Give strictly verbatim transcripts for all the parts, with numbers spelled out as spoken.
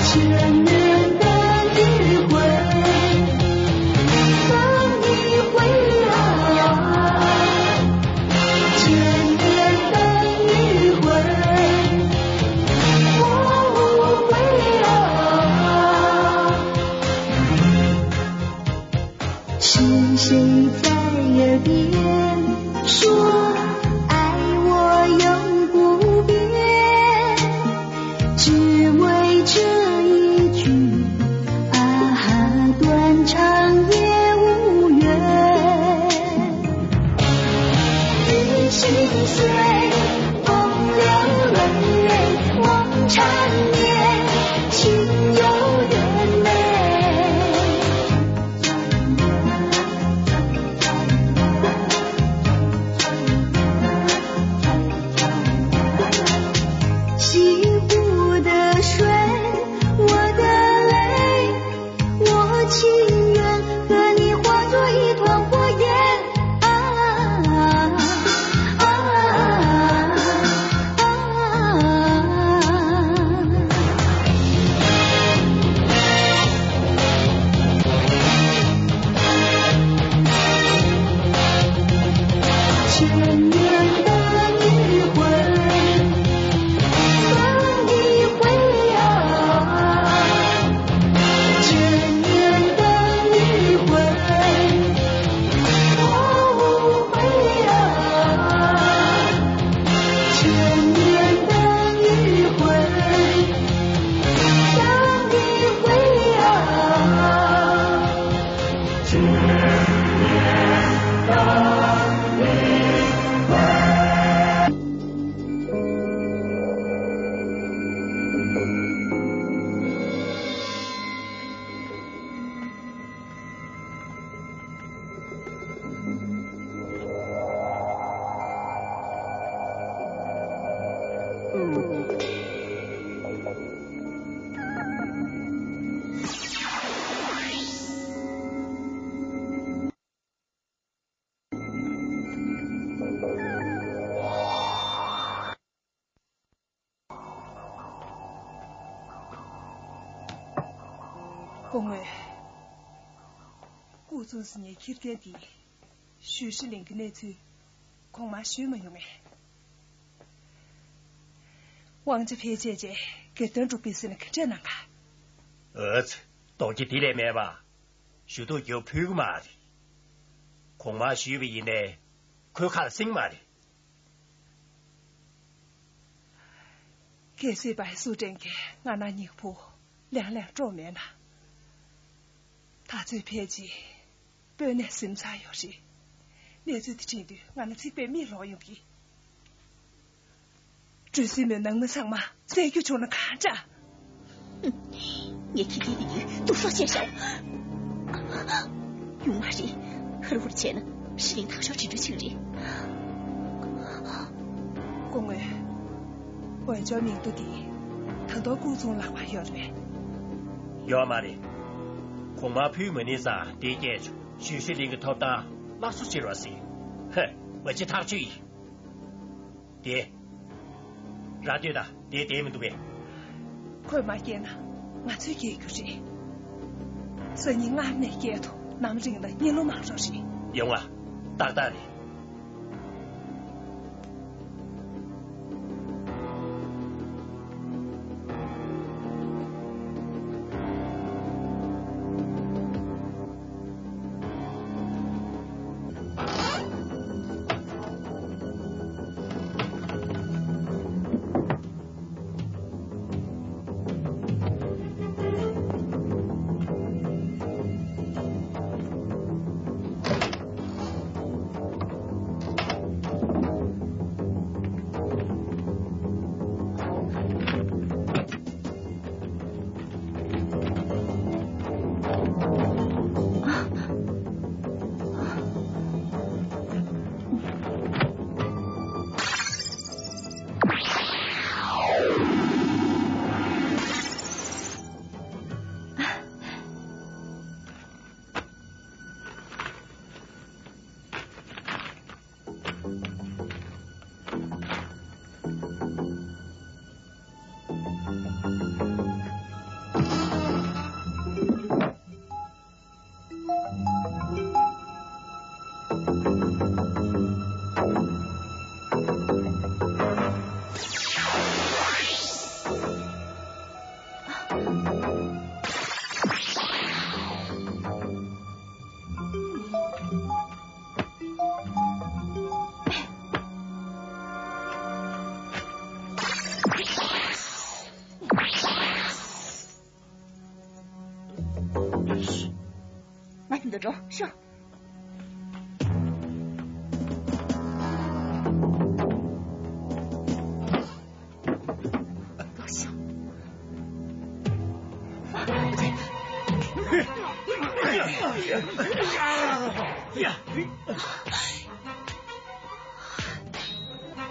千年等一回，等一回啊，千年等一回，我无悔啊。 是谁在耳边说，爱我永不变？只为这一句，啊，断肠也无怨。你心碎，忘了泪，望缠绵，情有缘美。 西湖的水，我的泪，我情愿和你化作一团火焰。啊，啊，啊，啊。 千年等一回，等一回啊，千年等一回，我无悔啊，千年等一回，等一回啊。 སྐུ་ངོ་། སྐུ་གསུང་ཟིན་ནས་ཁྱེར་མཁན་དེ་ཞུས་ཧྲི་ལིན་གྱི་གནས་ཚུལ་གོང་མར་ཞུས་མ་ཡོང་ངས། དབང་ཆ་ཕལ་ཆེར་བཅས་སྒེར་དོན་སྒྲུབ་པའི་ཟིན་ན་ག་འདྲས་གནང་ག། ཨོ་ཙི། རྡོག་རྗེ་དེ་ལས་མེད་པ། ཞུ་གཏུག་རྒྱག་ཕོད་ཀྱི་མ་རེད། གོང་མར་ཞུས་པ་ཡིན་ནའི་ཁོའི་ཁ་ལ་སེང་མ་རེད། གལ་སྲིད་པའི་སུ་དྲན་གྱི་ང་ན་སྙིང་པོ་ལེང་ལེང་སྤྲོ་མེད་ན། ད་ཚོད་ཕལ་ཆེར་སྤོས་ནས་ཟིན་ཚར་ཡོད་རེད། གནས་ཚུལ་དེ་དྲན་དུས་ང་ལ་ཚིག་པའི་མིག་ལོག་ཡོང་གི། གྲོས་སྲིད་མོའི་ནང་མི་ཚང་མ་བསད་རྒྱུ་བྱུང་ན་གང་དྲག། ངས་ཁྱི་རྒན་དེ་གཉིས་སྡུག་སྲོག་བཅད་བཞག་ཡོང་མ་རེད། ཧུར་ཧུར་བྱས་ན་ཧྲི་ལིང་ཐག་ཤོག་དྲི་འདོད་ཆེ་གི་རེད། སྐུ་ངོ། འོན་ཀྱང་མིང་ཐོ་འདི་ད་དུང་སྐུ་གསུང་ལག་པར་ཡོད་རེད་པས། ཡོད་མ་རེད། གོང་མར་ཕུལ་མ་ནུས་ཙང་དེ་སྐད་ཆུ་ཞུས་ཧྲི་ལིང་གི་ཐོབ་ཐང་སླར་གསོ་བྱེད་རོགས་ཟེར། ཧེ། མ་བྱེད་ཐག་ཆོད་ཡིན། དེ། ར་སྟོད་དང་དེ་བསྡད་མི་འདུག་པས། ཁོས་མ་སྐྱེལ་ན་ང་ཚོས་སྐྱེལ་རྒྱུ་རེད། སང་ཉིན་སྔ་ནས་སྐྱེལ་ཐུབ་ནམ་རིང་ལ་གཉིད་ལོག་མ་རོགས་རེད། ཡོང་ང་། ཏག་ཏག་རེད། འགྲོ་ཤོག་འགྲོ་ཤོག་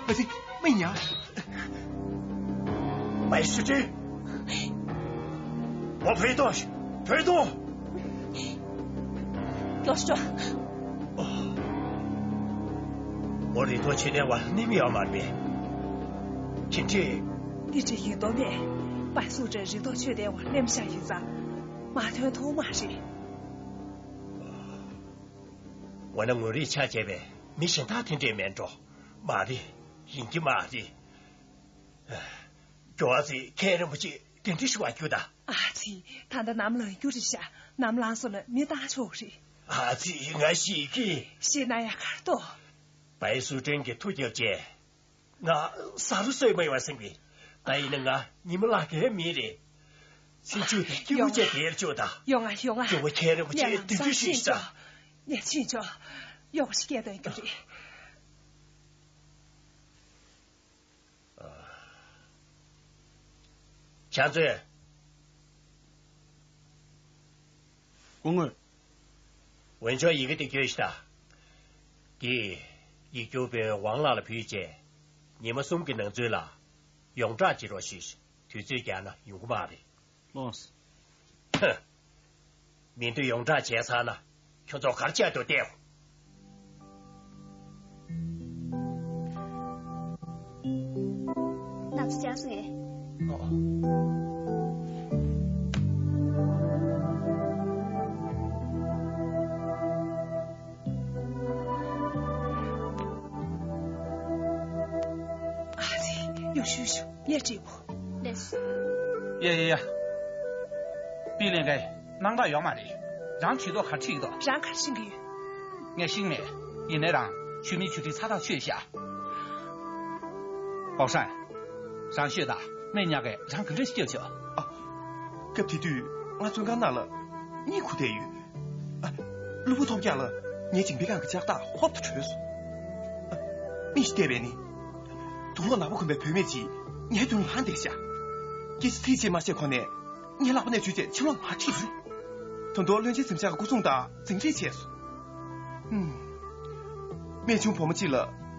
ཨ་ཙི། མི་ཉག 白素贞。我陪同，陪同。教授。我认同去年晚那没有嘛没。今天。你这一多面，白素贞认同去年晚那么下一张，马团通马是。我那我的恰姐呗，没想到听这面着，马的，人家马的。 ཨ་ཙི། མཁན་རིན་པོ་ཆེ་དེ་འདྲ་ཞུ་བ་རྒྱུ་ད། ཨ་ཙི། ད་ལྟ་ནམ་ལངས་རྒྱུ་རེད་ཤག་ནམ་ལངས་སོང་ན་མི་བཏང་ཆོག་རེད། ཨ་ཙི། ང་ཤེས་ཀི། ཤེས་ན་ཡག་ག་རེད་དོ། 白素贞གྱིས་ཐུགས་རྒྱབ་བྱས། ང་ཟ་རུ་སོས་མ་ཡོང་བ་སེམས་པས། ད་ཡིན་ན་ང་ཉི་མ་ལྷག་གའི་མི་རེད། སེམས་ཆུ་དེ་སྐྱིད་པོ་བྱས་དེར་ཆོག་ད། ཡོང་ང་ཡོང་ང་། ཇོ་བོ་མཁན་རིན་པོ་ཆེ་དེ་འདྲ་ཞུས་ཤག་ངས་ཕྱིན་ཆོག་ཡོག་ཤི་སྐད་དོན་རྒྱུ་རེད། ཕྱག་མཛོད། སྐུ་ངོ། འོན་ཆོག་ཡི་གེ་དེ་བསྐྱོན་ཤིག་ད། འདི་ཡིག་སྒྱུར་པས་ཝང་ལགས་ལ་ཕུལ་རྗེས། ཉི་མ་གསུམ་གྱི་ནང་ཚུད་ལ་ཡོངས་གྲགས་བྱེད་རོགས་ཞུས། དུས་ཚོད་འགྱངས་ན་ཡོང་གི་མ་རེད། ལགས་སོ། ཧ། མི་འདུག་ཡོངས་གྲགས་བྱས་ཚར་ན་ཁྱོད་ཚོ་གར་བཅར་དུ་བལྟས། ནགས་ཚལ་བཅར་སོང་ངས། ཨ་ཙི། ཡོ་ཤུ་ཤུ། ངས་བྲིས་པོ། ལགས་སོ། ཡ་ཡ་ཡ། པི་ལིན་གའི་སྣང་དག་ཡོད་མ་རེད། རང་ཇུས་གཏོགས་ག་ཁྲིད་འདུག་རང་ག་ཤིང་གི་ཡོད། ངས་ཤིང་མེད། ཡིན་ནའི་རང་ཇུས་མེད་ཇུས་ཁྲི་ཚ་ཐག་ཆོད་ཤག་པའོ་ཧྲན། རང་ཤོད་དང་། སྨན་ཉག་གིས་རང་ག་འདྲ་ཞིག་སྐྱོབ་ཆོག་ཨ། སྐབས་དེ་དུས་ང་བཙོན་ཁང་ནང་ལ་གཉིད་ཁུག་བསྡད་ཡོད། ཨ། གློ་བུར་ཐོལ་རྒྱག་ལ་ངའི་མཇིང་པའི་སྒང་གི་ལྕགས་ཐག་ཧོབ་ཏེ་བྲོས་སོང་། ཨ། མིག་ཤེལ་བལྟས་པས་ནི། དུག་ལོག་ནག་པོ་གོན་པའི་བུད་མེད་ཅིག་ངའི་མདུན་ལ་ལྷུང་བསྡད་ཤག་སྐད་ཆ་ཚིག་གཅིག་མ་བཤད་གོང་ནས་ངའི་ལག་པ་ནས་འཇུས་རྗེས་ཕྱི་ལོགས་མར་ཁྲིད་སོང་། ད་དུང་བློན་ཆེན་གཟིམ་ཤག་གི་སྐུ་སྲུང་དང་འཛིང་རེས་བྱས་སོང་། ཧུམ། སྨན་ཆུང་བུ་མོ་གཅིག་ལ་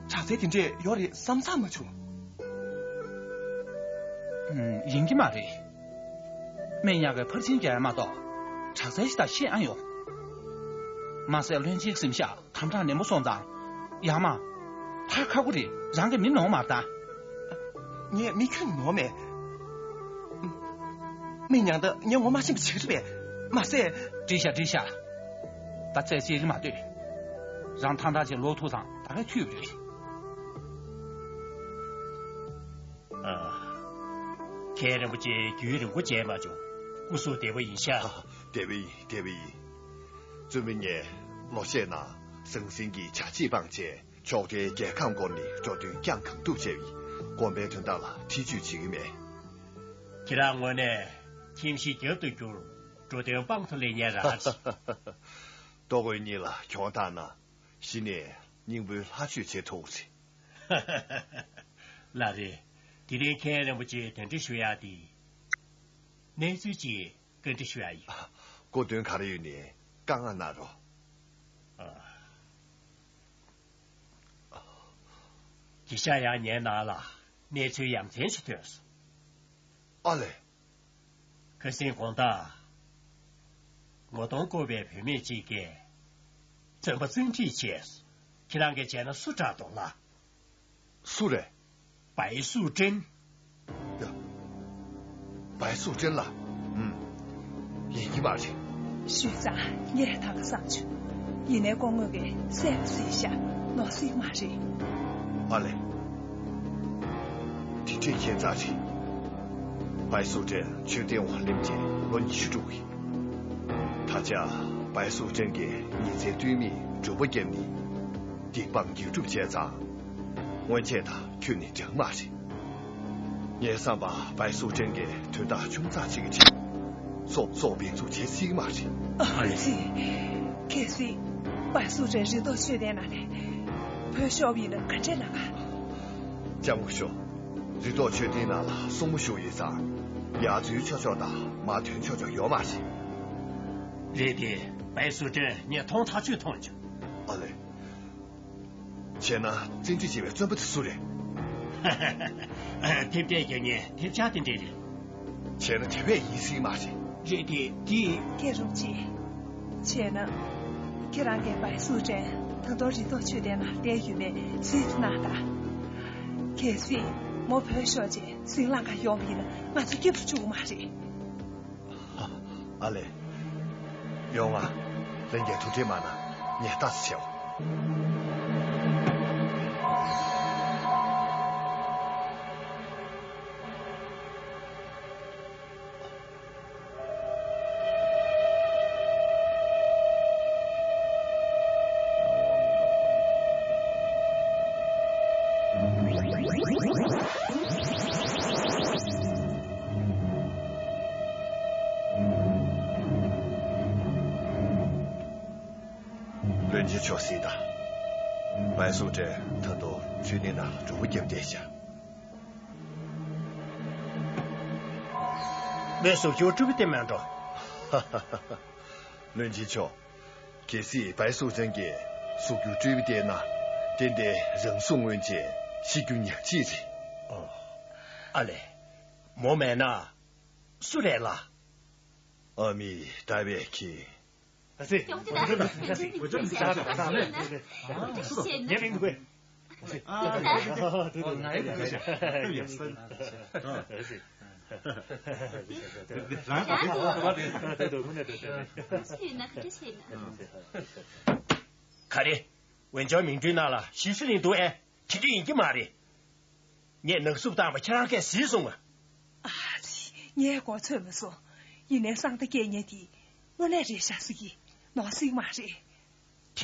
དྲག་རྩལ་དེ་འདྲས་ཡོད་རེད་བསམ་ཚར་མ་བྱུང་། ཧུམ། ཡིན་གྱི་མ་རེད། སྨན་ཉག་གིས་ཕར་ཕྱིན་རྒྱག་ཡ་མ་གཏོགས་དྲག་རྩལ་ཞིག་དང་ཤེས་ཨ་ཡོང་། མ་ཟད་བློན་ཆེན་གཟིམ་ཤག་དམ་དྲག་ནན་པོ་སོང་ཙང་། ཡ་མ། ཕར་ཁ་ཁུ་རེད། རང་གི་མི་ནོར་མ་བཏང་། ངས་མི་ཁྱོད་ནོར་མེད། སྨན་ཉག་འདི་ངས་ངོ་མ་ཤེས་པ་ཞིག་རེད་པས། མ་ཟད། འགྲིག་ཤག་འགྲིག་ཤག་ད་རྩད་བཅད་ཀྱི་མ་སྡོད། རང་ཐང་ཐང་ཅིག་ལོག་ཐུབ་ཙང་ད་ག་འཐུས་པ་རེད། ཨ། མཁན་རིན་པོ་ཆེ་རྒྱུན་རིང་པོ་མཇལ་མ་བྱུང་། སྐུ་གཟུགས་བདེ་པོ་ཡིན་ཤག་བདེ་པོ་ཡིན། བདེ་པོ་ཡིན། བཙུན་མ་ངས་ལོ་ཤས་ནང་ཟང་ཟིང་གི་བྱ་བྱེད་སྤངས་བྱས། ཕྱོགས་འབྲེལ་རྒྱལ་ཁམས་སྐོར་ནས་འགྲོ་དོན་བསྐྱངས་གང་ཐུབ་བྱས་པས། དགོན་པའི་དོན་དག་ལ་ཐེ་ཇུས་བྱེད་ཀྱི་མེད། ཁྱེད་རང་ངོས་ནས་ཁྱིམ་གཞིས་རྒྱབ་ཏུ་བསྒྱུར། འགྲོ་དོན་དཔང་དུ་ལེན་མཁན་རང་རེད། ལྟོ་གོས་གཉིས་ལ་གྱོང་བཏང་ན། གཞི་ནས་སྙིང་པོའི་ལྷ་ཆོས་བྱེད་ཐུབ་རེད། ལགས་རེད། དེ་རིང་མཁན་རིན་པོ་ཆེ་གདན་འདྲེན་ཞུ་ཡག་དེ། གནས་ཚུལ་ཅིག་བཀའ་འདྲི་ཞུ་ཡག་ཡིན། སྐུ་མདུན་ག་རེ་ཡོད་ནའི་བཀའ་མངགས་གནང་རོགས། ཨ། དེང་སང་ཡང་ངའི་ནང་ལ་གནས་ཚུལ་ཡ་མཚན་ཞིག་ཐོན་སོང་། ཨ་ལེ། ཁ་སང་དགོང་དག་ངོ་གདོང་བཀོད་པའི་བུད་མེད་ཅིག་གིས་བཙོན་པ་བཙན་ཁྲིད་བྱས་སོང་། ཁྱེད་རང་གིས་མཇལ་ན་སུ་དྲག་འདུག་ལགས། སུ་རེད། 白素贞། ཡ། 白素贞 ལགས། ཨུམ། ཡིན་གྱི་མ་རེད། ཞུས་ཙང་ངས་ད་ག་བསམ་བྱུང་། ཡིན་ནའི་སྐུ་ངོ་གིས་གསལ་པོ་གཟིགས་ཤག་ནོར་སྲིད་མ་རེད། ཨ་ལེ། དེ་འདྲས་ཁྱད་མཚར་རེད། 白素贞 མཆོད་རྟེན་དབང་ལེན་བྱས་ལོ་ཉི་ཤུ་དྲུག་ཡིན། ད་ཆ་白素贞 གྱི་ཉིན་མཚན་སྟོན་མིས་སྒྲུབ་པ་བརྒྱབ་ནས་སྡིག་སྤང་དགེ་སྒྲུབ་བྱས་ཙང་། སྔོན་ཆད་དང་ཁྱོན་ནས་འདྲ་མ་རེད། ངའི་བསམ་པར་白素贞 གྱིས་དོན་དག་ཆུང་ཙག་ཅིག་གི་ཆེད་སྲོག་སྲོག་འབེན་འཛུགས་བྱེད་སྲིད་མ་རེད། ཨ་ཙི། གལ་སྲིད་བའི་སུ་ཅན་རི་ཐོག་མཆོད་རྟེན་ནང་ནས་བུད་ཤོར་བ་ཡིན་ན་ག་འདྲས་ལབ་ག། སྐྱབས་མགོན་མཆོག་རི་ཐོག་མཆོད་རྟེན་ནང་ལ་སྲུང་མ་བཞུགས་ཡོད་ཙང་། ཡར་འཛུལ་ཆོག་ཆོག་དང་མར་ཐོན་ཆོག་ཆོག་ཡོད་མ་རེད། རེད་དེ། བའི་སུ་ཅན་ངས་མཐོང་ཐག་ཆོད་མཐོང་བྱུང་། ཨ་ལེ། བྱས་ན་བཙན་འཛུལ་བྱས་པའི་བཙོན་པ་དེ་སུ་རེད། ཐེབས་རྒྱག་མཁན་ཐེབས་ཆག་དེ་འདྲས་རེད། བྱས་ན་དེ་བས་ཡིན་སྲིད་མ་རེད། རེད་དེ་དེ། ཀེ་རུ་ཅི། བྱས་ན། ཁྱེད་རང་གིས་བའི་སུ་ཅན་ད་དུང་རི་ཐོག་མཆོད་རྟེན་ནང་བསྡད་ཡོད་མེད་གཟིགས་གནང་དང་། གལ་སྲིད་མོ་བུད་ཤོར་རྗེས་ཟིང་ལངས་ག་ཡོང་བ་ཡིན་ན་ང་ཚོ་སྐྱིད་པོ་བཅུག་གི་མ་རེད། ཨ་ལེ། ཡོང་ང་། ལྷན་རྒྱས་ཐུགས་ཁྲལ་མ་གནང་། ངས་ལྟ་ཙམ་བྱེད་འོ། བློན་ཆེན་མཆོག་གཟིགས་དང་། བའི་སུ་ཅན་ད་དུང་མཆོད་རྟེན་ནང་ལ་སྒྲུབ་པ་བརྒྱབ་བསྡད་ཤག་མོས་གཟུགས་སྐྱོ་སྤྲུལ་པའི་སྟེང་མ་འགྲོ། བློན་ཆེན་མཆོག་གལ་སྲིད་བའི་སུ་ཅན་གྱིས་གཟུགས་སྐྱོ་སྤྲུལ་པའི་སྟེང་ན་ཏན་ཏན་རང་སྲུང་མངོན་ཆེད་ཤི་རྒྱུ་ཉག་གཅིག་རེད། ཨོ། ཨ་ལེ། མོ་མེད་ན། སུ་རེད་ལ། ཨ་མི་ཏཱ་བེ་ཁི། ཨ་ཙི། ཡོང་དེ་ད། ངའི་མིང་འདུག་གས། ག་རེ། འོན་ཀྱང་མིང་ཐོའི་ནང་ལ་ཞི་ཧྲི་ལིན་འདུག་ཨེ། དེ་འདྲ་ཡིན་གྱི་མ་རེད། ངས་ནག་བསུབ་བཏང་བ་ཁྱེད་རང་གིས་གཟིགས་སོང་ངམ། ཨ་ཙི། ངས་མགོ་ཚོད་མ་སོང་། ཡིན་ནའི་སང་ད་སྐད་ཉན་དེ་དངོས་གནས་རེད་ཤག་ཟེར་གྱི། ནོར་སྲིད་མ་རེད། དེ་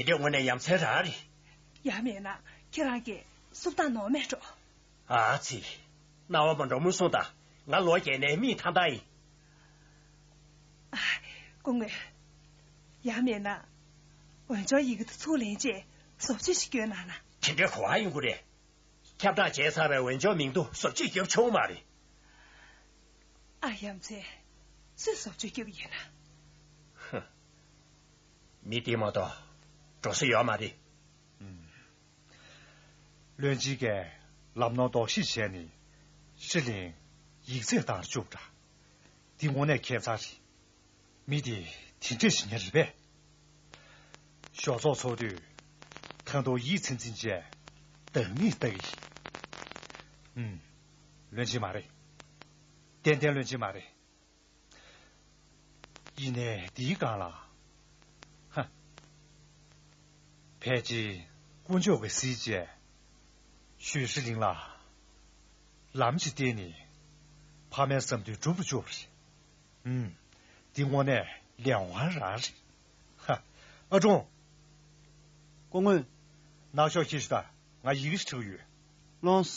འདྲ་དངོས་གནས་ཡ་མཚན་རང་རེད། ཡང་མེད་ན་ཁྱེད་རང་གིས་བསུབ་བཏང་ནོར་མེད་འགྲོ། ཨ་ཙི། རྣ་བ་མ་འགྲོ་མུར་སོང་དང་། ང་ལོ་བརྒྱད་ནས་མིག་ཐང་ཐང་ཡིན། ཨ། སྐུ་ངོ། ཡང་མེད་ན། འོན་ཀྱང་ཡི་གེ་དེ་ཚུར་ལེན་རྗེས་བཟོ་བཅོས་ཤིག་བསྐྱོན་གནང་ན། དེ་འདྲའི་གོ་བ་ཡོང་གི་རེད། ཁྱབ་བསྒྲགས་བྱས་ཚར་བའི་འོན་ཀྱང་མིང་ཐོ་བཟོ་བཅོས་རྒྱབ་ཆོག་མ་རེད། ཨ། ཡ་མཚན། སུས་བཟོ་བཅོས་རྒྱབ་ཡིན་ན། ཧ། མི་དེ་མ་གཏོགས་འགྲོ་ས་ཡོད་མ་རེད། ཨུམ། བློན་ཆེན་གྱིས་ལམ་ནོར་དོགས་གཞི་བྱས་ནས་ཧྲི་ལིན་ཡིག་ཚད་བཏང་བཅུག་པ་འདྲ། འདི་དངོས་གནས་ཁྱད་མཚར་རེད། མི་དེ་དེ་འདྲས་ཤིག་ཡིན་རེད་པས། ཞོགས་ཚོགས་ཚོགས་དུས་ཐང་ཐོག་ཡིད་ཚིམ་ཚིམ་བྱས་སྡང་མིག་ལྟ་གི་ཡིན། ཨུམ། བློན་ཆེན་མ་རེད། ཏན་ཏན་བློན་ཆེན་མ་རེད། ཡིན་ནའི་འདིའི་སྒང་ལ། ཧ། ཕལ་ཆེར་དཀོན་མཆོག་གིས་གཟིགས་བྱས། ཞུས་ཧྲི་ལིན་ལ་ལམ་ཅིག་བསྟན་ནས་ཕ་མའི་བསམ་འདུན་འགྲུབ་རུ་བཅུག་པ་རེད། ཨུམ། འདི་དངོས་གནས་ལས་དབང་རང་རེད། ཧ། ཨ་ཀྲུང་། སྐུ་ངོ། ནག་ཕྱོགས་ཁྱེར་ཤོག་དང་། ང་ཡི་གེ་ཞིག་འབྲི་གི་ཡོད། ལོངས།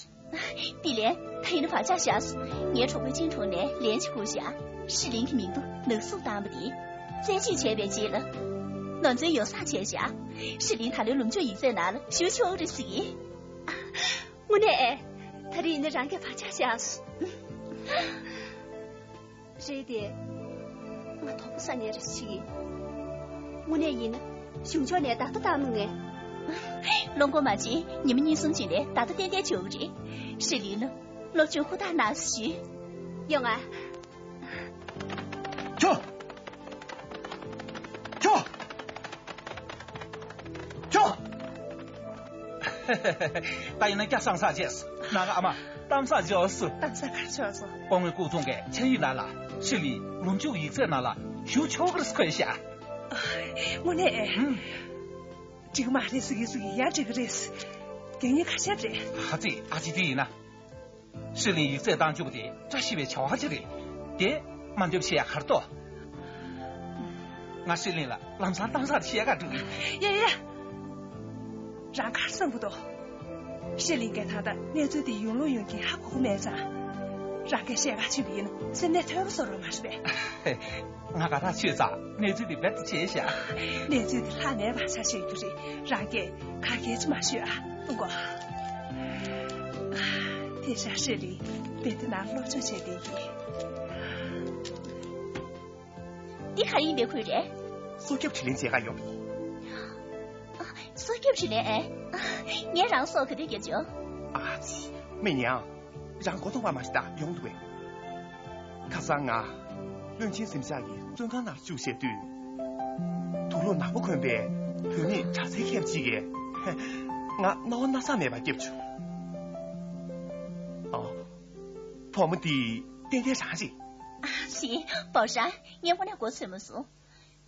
ཏི་ལན། ད་ཡིན་ན་བག་ཆགས་བཞག་སོང་། ངའི་གྲོགས་པོའི་ཅིན་གྲོང་ནས་ལན་ཅིག་བསྐུར་བཞག་ཧྲི་ལིན་གྱི་མིང་ཐོ་ནག་བསུབ་བཏང་བ་དེ། རྩད་གཅོད་བྱས་པའི་རྗེས་ལ། ནོར་འཛོལ་ཡོ་བསྲང་བྱས་བཞག་ཧྲི་ལིན་ད་ལོའི་ལུམ་ཅུ་ཡིག་ཚད་ནང་ལ་ཞུགས་ཆོག་གི་རེད་ཟེར་གྱིས། དངོས་གནས། ད་རེས་ཡིན་ན་རང་གིས་བག་ཆགས་བཞག་སོང་། རེད་དེ། ང་དོགས་པ་ཟ་ཉེ་རེ་ཞིག་ཡིན། དངོས་གནས་ཡིན་ན་གཞུང་ཕྱོགས་ནས་བརྡ་ཐོ་བཏང་མི་ངེས། བློ་མགོ་མ་བྱེད། ཉི་མ་གཉིས་གསུམ་རྗེས་ནས་བརྡ་ཐོ་ཏན་ཏན་འབྱོར་གི་རེད། ཧྲི་ལིན་ལ་སློབ་སྦྱོང་ཧུར་ཐག་གནང་ཞུ། ཡོང་ང་། ཁྱོ། ཁྱོ། ཁྱོ། ད་ཡིན་ན་སྐྱ་སང་ས་རྗེས་སུ་ནང་གི་ཨ་མ་གཏམ་ས་འཇོག་སུ། གཏམ་ས་གར་ཆོག་སོང་། སྐུ་ངོ་སྐུ་ཚོང་གིས་ཆ་ཡིག་ནང་ལ་ཧྲི་ལིན་ལུམ་ཅུ་ཡིག་ཚད་ནང་ལ་ཞུགས་ཆོག་གི་རེད་འཁོད་ཤག་དངོས་གནས། ཨུམ། འགྲིག་མ་རེད་ཟེར་གི་ཟེར་གི་ཡ་འགྲིག་གི་རེད། རྒྱག་ཉེན་ཁ་ཤས་རེད། ཧ་ཙི། ཨ་ཅེ་དེ་ཡིན་ན། ཧྲི་ལིན་ཡིག་ཚད་བཏང་བཅུག་པ་དེ་བཀྲ་ཤིས་པའི་བྱ་བ་ཅིག་རེད། དེ་མ་འདོད་བྱེད་ཡ་གར་ཏོ། ང་ཧྲི་ལིན་ལ་ལམ་སང་གཏམ་བཟང་བཤད་ག་འགྲོ་གི་ཡིན། ཡ་ཡ། རང་གར་སོང་གི་འདུག་ཧྲི་ལིན་གྱིས་ད་ལྟ་གནས་ཚུལ་དེ་ཡོང་ལུགས་ཡོང་རྐྱེན་ཧ་གོ་གི་མེད་ཙང་། རང་གིས་བཤད་ག་ཕྱིན་པ་ཡིན་ན་སེམས་ནས་ཐོས་པ་བཟོ་རོགས་མ་རེད་པས། ང་ག་རང་ཆོས་ཚང་གནས་ཚུལ་འདི་རྦད་དེ་བྱས་ཤག་གནས་ཚུལ་འདི་ལྷག་ནས་བག་ཆགས་བཤད་རྒྱུ་རེད། རང་གིས་ག་གེ་ཅི་མ་ཤོད་ཨ། ཨུ་གོ། དེ་ཤ་ཧྲི་ལི་དེ་དེ་ནང་སློབ་སྦྱོང་བྱས་བསྡད་ཀྱི། འདི་ག་རེ་ཡིན་པའི་ཁུལ་རེད། སྲོག་སྐྱོབ་དྲིན་ལན་འཇལ་ག་ཡོང་། སྲོག་སྐྱོབ་དྲིན་ལན་ཨེ། ངས་རང་སྲོག་ག་དུས་སྐྱོབ་བྱུང་། ཨ་ཙི། སྨན་ཉང་། རང་མགོ་གཏོང་བ་མ་ཞིག་ད་ཡོང་འདུག་པས། ཁ་སང་ང་བློན་ཆེན་གཟིམ་ཤག་གི་བཙོན་ཁང་ནང་བཅུག་བྱས་དུས། དུག་ལོག་ནག་པོ་གོན་པའི་བུད་མེད་དྲག་རྩལ་མཁས་པ་ཅིག་གིས་ང་རྣ་བ་སྣ་ཚགས་མེད་པར་བསྐྱབས་བྱུང་། ཨ། བུ་མོ་འདི་ཏན་ཏན་རང་རེད། ཨ་ཙི། པའོ་ཧྲན། ངས་དངོས་གནས་མགོ་ཚོས་མ་སོང་།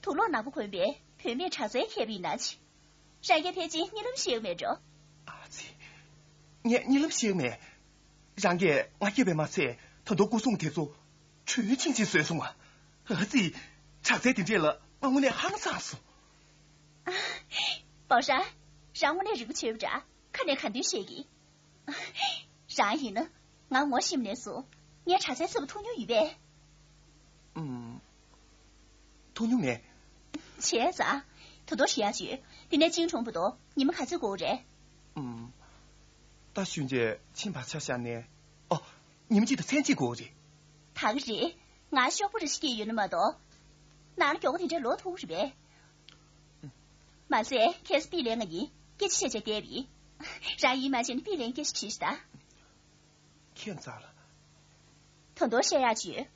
དུག་ལོག་ནག་པོ་གོན་པའི་བུད་མེད་དྲག་རྩལ་མཁས་པ་ཡིན་ན་ཅི། རང་གིས་ཕལ་ཆེར་གཉིད་ལམ་ཤེས་ཀྱི་མེད་འགྲོ། ཨ་ཙི། ངས་གཉིད་ལམ་ཤེས་ཀྱི་མེད། རང་གིས་ང་སྐྱོབ་པ་མ་ཚད་ད་དུང་སྐུ་སྲུང་དེ་ཚོ་ཁྲོན་ཆུང་ཆུང་བཟོས་སོང་བ། ཨ་ཙི། དྲག་རྩལ་དེ་འདྲས་ལ་ང་དངོས་གནས་ཧང་སངས་སོང་། པའོ་ཧྲན། རང་དངོས་གནས་རིག་པ་ཆོད་པ་འདྲ། ཁ་ནས་ག་འདོད་བཤད་ཀྱི། རང་ཡིན་ན་ང་ངོ་ཤེས་མ་ནས་བཟུང་ངས་དྲག་རྩལ་འཚོལ་བ་ཐུག་མྱོང་ཡོད་པས། ཨུམ། ཐུག་མྱོང་མེད། བྱས་ཙང་། ད་དུང་ཞུ་ཡག་ཅིག་དེ་ནས་ཅིང་ཁྲོང་བར་དུ་ཉི་མ་ག་ཚོད་འགོར་རེད། ཨུམ། ད་ཞུན་ཅེས་ཕྱིན་བར་ཆ་བཞག་ནས། ཨོ། ཉི་མ་གཅིག་དང་མཚན་གཅིག་འགོར་རེད། ད་ག་རེད། ང་ཤོག་བུ་རེ་ཞིག་སྐྱེས་ཡོད་ན་མ་གཏོགས། ནང་ལ་མགྱོགས་པོ་དེ་འདྲ་ལོག་ཐུབ་རེད་པས། མ་ཟད་ཁེ་སི་པི་ལེན་ང་ཡིན་སྐད་ཆ་བཤད་བྱས་བསྡད་པ་ཡིན། རང་ཡིད་མ་ཆེས་ན་པི་ལེན་སྐད་ཆ་དྲིས་ཤིག་ད། ཁྱེད་ཚ་ལ། ད་དུང་བཤད་ཡག་ཅིག་ཡོད།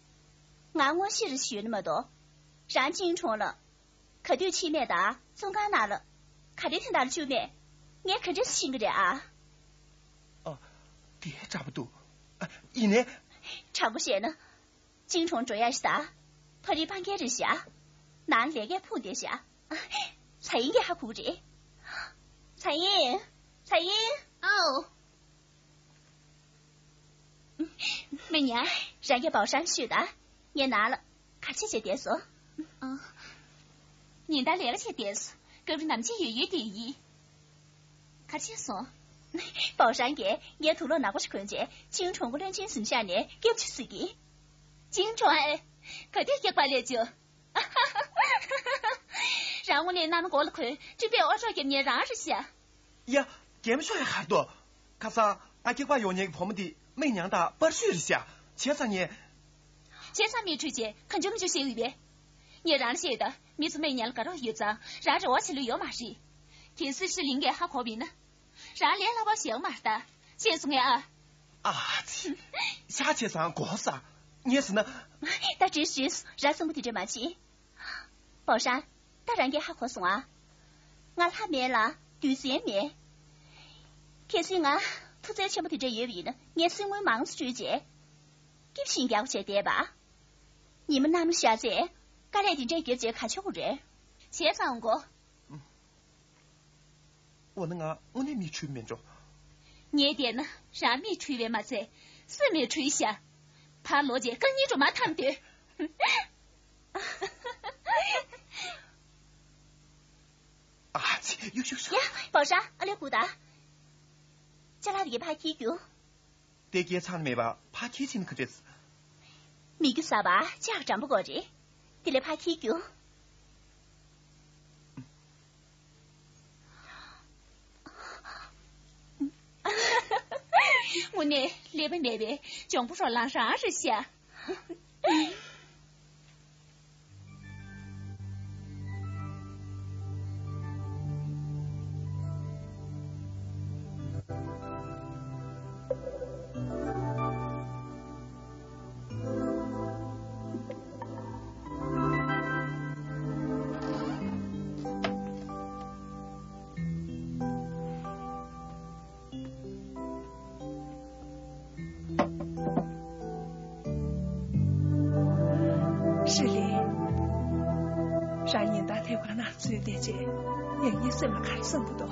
ང་དངོས་གཞི་རེ་ཞུས་ན་མ་གཏོགས། རང་ཅིང་ཁྲོང་ལ། ག་དུས་ཕྱིན་མེད་ད་བཙོན་ཁང་ནང་ལ། ག་རེ་དོན་དག་ལ་བཅུག་མེད། ངས་ག་འདྲས་ཤེས་ཀྱི་རེད་ཨ། ཨ། དེ་དྲག་པོ་འདུག་ཨ། ཡིན་ནའི། དྲང་པོ་བཤད་ན། ཅིང་ཁྲོང་འགྲོ་ཡག་ཞིག་ད། ཕ་རི་སྤང་རྒྱན་རེད་ཤག་ནང་ལས་ཀས་ཕུང་བསྡད་ཤག་ཚ་ཡིན་གྱིས་ཧ་གོ་གི་རེད། ཚ་ཡིན། ཚ་ཡིན། ཨའོ། སྨན་ཉང་། རང་གིས་པའོ་ཧྲན་ཤོད་ད། ངས་ནང་ལ་གར་ཆས་བྱས་བསྡད་སོང་། ཨ། ཉིན་ལྟར་ལས་ཀ་བྱས་བསྡད་སོང་། སྐབས་རེ་ནམ་ཕྱེད་ཡོད་ཡོད་བསྡད་ཡིན། གར་ཆས་སོང་། པའོ་ཧྲན་གྱིས་ངའི་དུག་ལོག་ནག་པོ་ཞིག་གོན་བྱས་ཅིང་ཁྲོང་གི་བློན་ཆེན་གཟིམ་ཤག་ནས་སྐྱོབ་བྱོས་ཟེར་གི། ཅིང་ཁྲོང་ཨེ། ག་དུས་སྐྱག་པ་ལས་བྱུང་། རང་དངོས་གནས་མནའ་མ་མགོ་ལ་གོན་སྤྲིན་པའི་འོ་ཅོག་རྒྱབ་མཁན་རང་རེད་ཤག་ཡ། རྒན་ཤོག་ཡ་ཧར་དོ། ཁ་སང་ང་སྐྱག་པ་ཡོང་མཁན་གྱི་བུ་མོ་འདི་སྨན་ཉང་དང་པར་ཤུས་རེད་ཤག་བྱས་ཙང་ངས། བྱས་ཙང་མིག་འཕྲུལ་ཅན་གང་བྱུང་མི་བྱུང་བཤད་ཡོད་པས། ངས་རང་ལ་བཤད་ཡོད་ད། མི་ཚོ་སྨན་ཉང་ལ་དགའ་རོགས་ཡོད་ཙང་རང་རེ་བ་བྱེད་ལུགས་ཡོད་མ་རེད། གལ་སྲིད་ཧྲི་ལིང་གིས་ཧ་གོ་བ་ཡིན་ན། རང་ལས་སླ་བ་ཞིག་ཡོད་མ་རེད་ད། ཤེས་སོང་ངས་ཨ། ཨ་ཙི། ཤ་བྱས་ཙང་གོ་ས། ངས་ཟེར་ན། ད་བྲིས་བྲིས་ར་སེམས་པོ་དེ་འདྲ་མ་བྱེད། པའོ་ཧྲན། ད་རང་གིས་ཧ་གོ་སོང་ཨ། ང་ལྷ་མེད་ལ་རྡུལ་ཚོན་མེད། གལ་སྲིད་ང་མཐུ་རྩལ་ཆེན་པོ་དེ་འདྲ་ཡོད་པ་ཡིན་ན་ངས་སྲིན་རྔུལ་མང་ཙམ་སྤྲུལ་རྗེས། སྐྱིབས་ཤིང་རྒྱག་པ་བྱས་བསྡད་པ། ཉི་མ་གནམ་ལ་ཤར་ཚེ་དཀའ་ལས་དེ་འདྲས་བརྒྱབ་རྗེས་ག་ཆོག་གི་རེད། བྱས་ཙང་གོ། འོ་ན་ང་དངོས་གནས་མིག་འཕྲུལ་མེད་འགྲོ། ངས་བལྟས་ན་རང་མིག་འཕྲུལ་བས་མ་ཚད་སེམས་མིག་འཕྲུལ་ཤག་ཕར་ལོག་རྗེས་རྐང་གཉིས་སྒྲོལ་མ་འཐམ་སྡོད། ཨ་ཙི། ཡུག་ཤུག་ཤུག་ཡ། པའོ་ཧྲན། ཨ་ལེ་སྒུག་ད། ཅ་ལག་དེ་གའི་ཕར་འཁྱེར་རྒྱུ། དེ་སྐད་ཚང་མེད་པ་ཕ་ཁྱི་ཕྱིན་ག་འདྲས། མི་རྒྱུ་ཟ་བ་ལྕགས་འགྲམ་པོ་དགོས་རེད། དེ་ལས་ཕ་ཁྱི་རྒྱུ། དངོས་གནས་ཀླད་པ་མེད་པའི་འཇོང་པོ་རོ་ལངས་རང་རེད་ཤག་ཧྲི་ལི། རང་ཉིན་ལྟར་ཐེབས་ཁང་ནང་འཛུལ་བསྡད་རྗེས་ཡང་སྙིང་སེམས་ལ་ག་རེ་བསམ་གྱི་འདུག་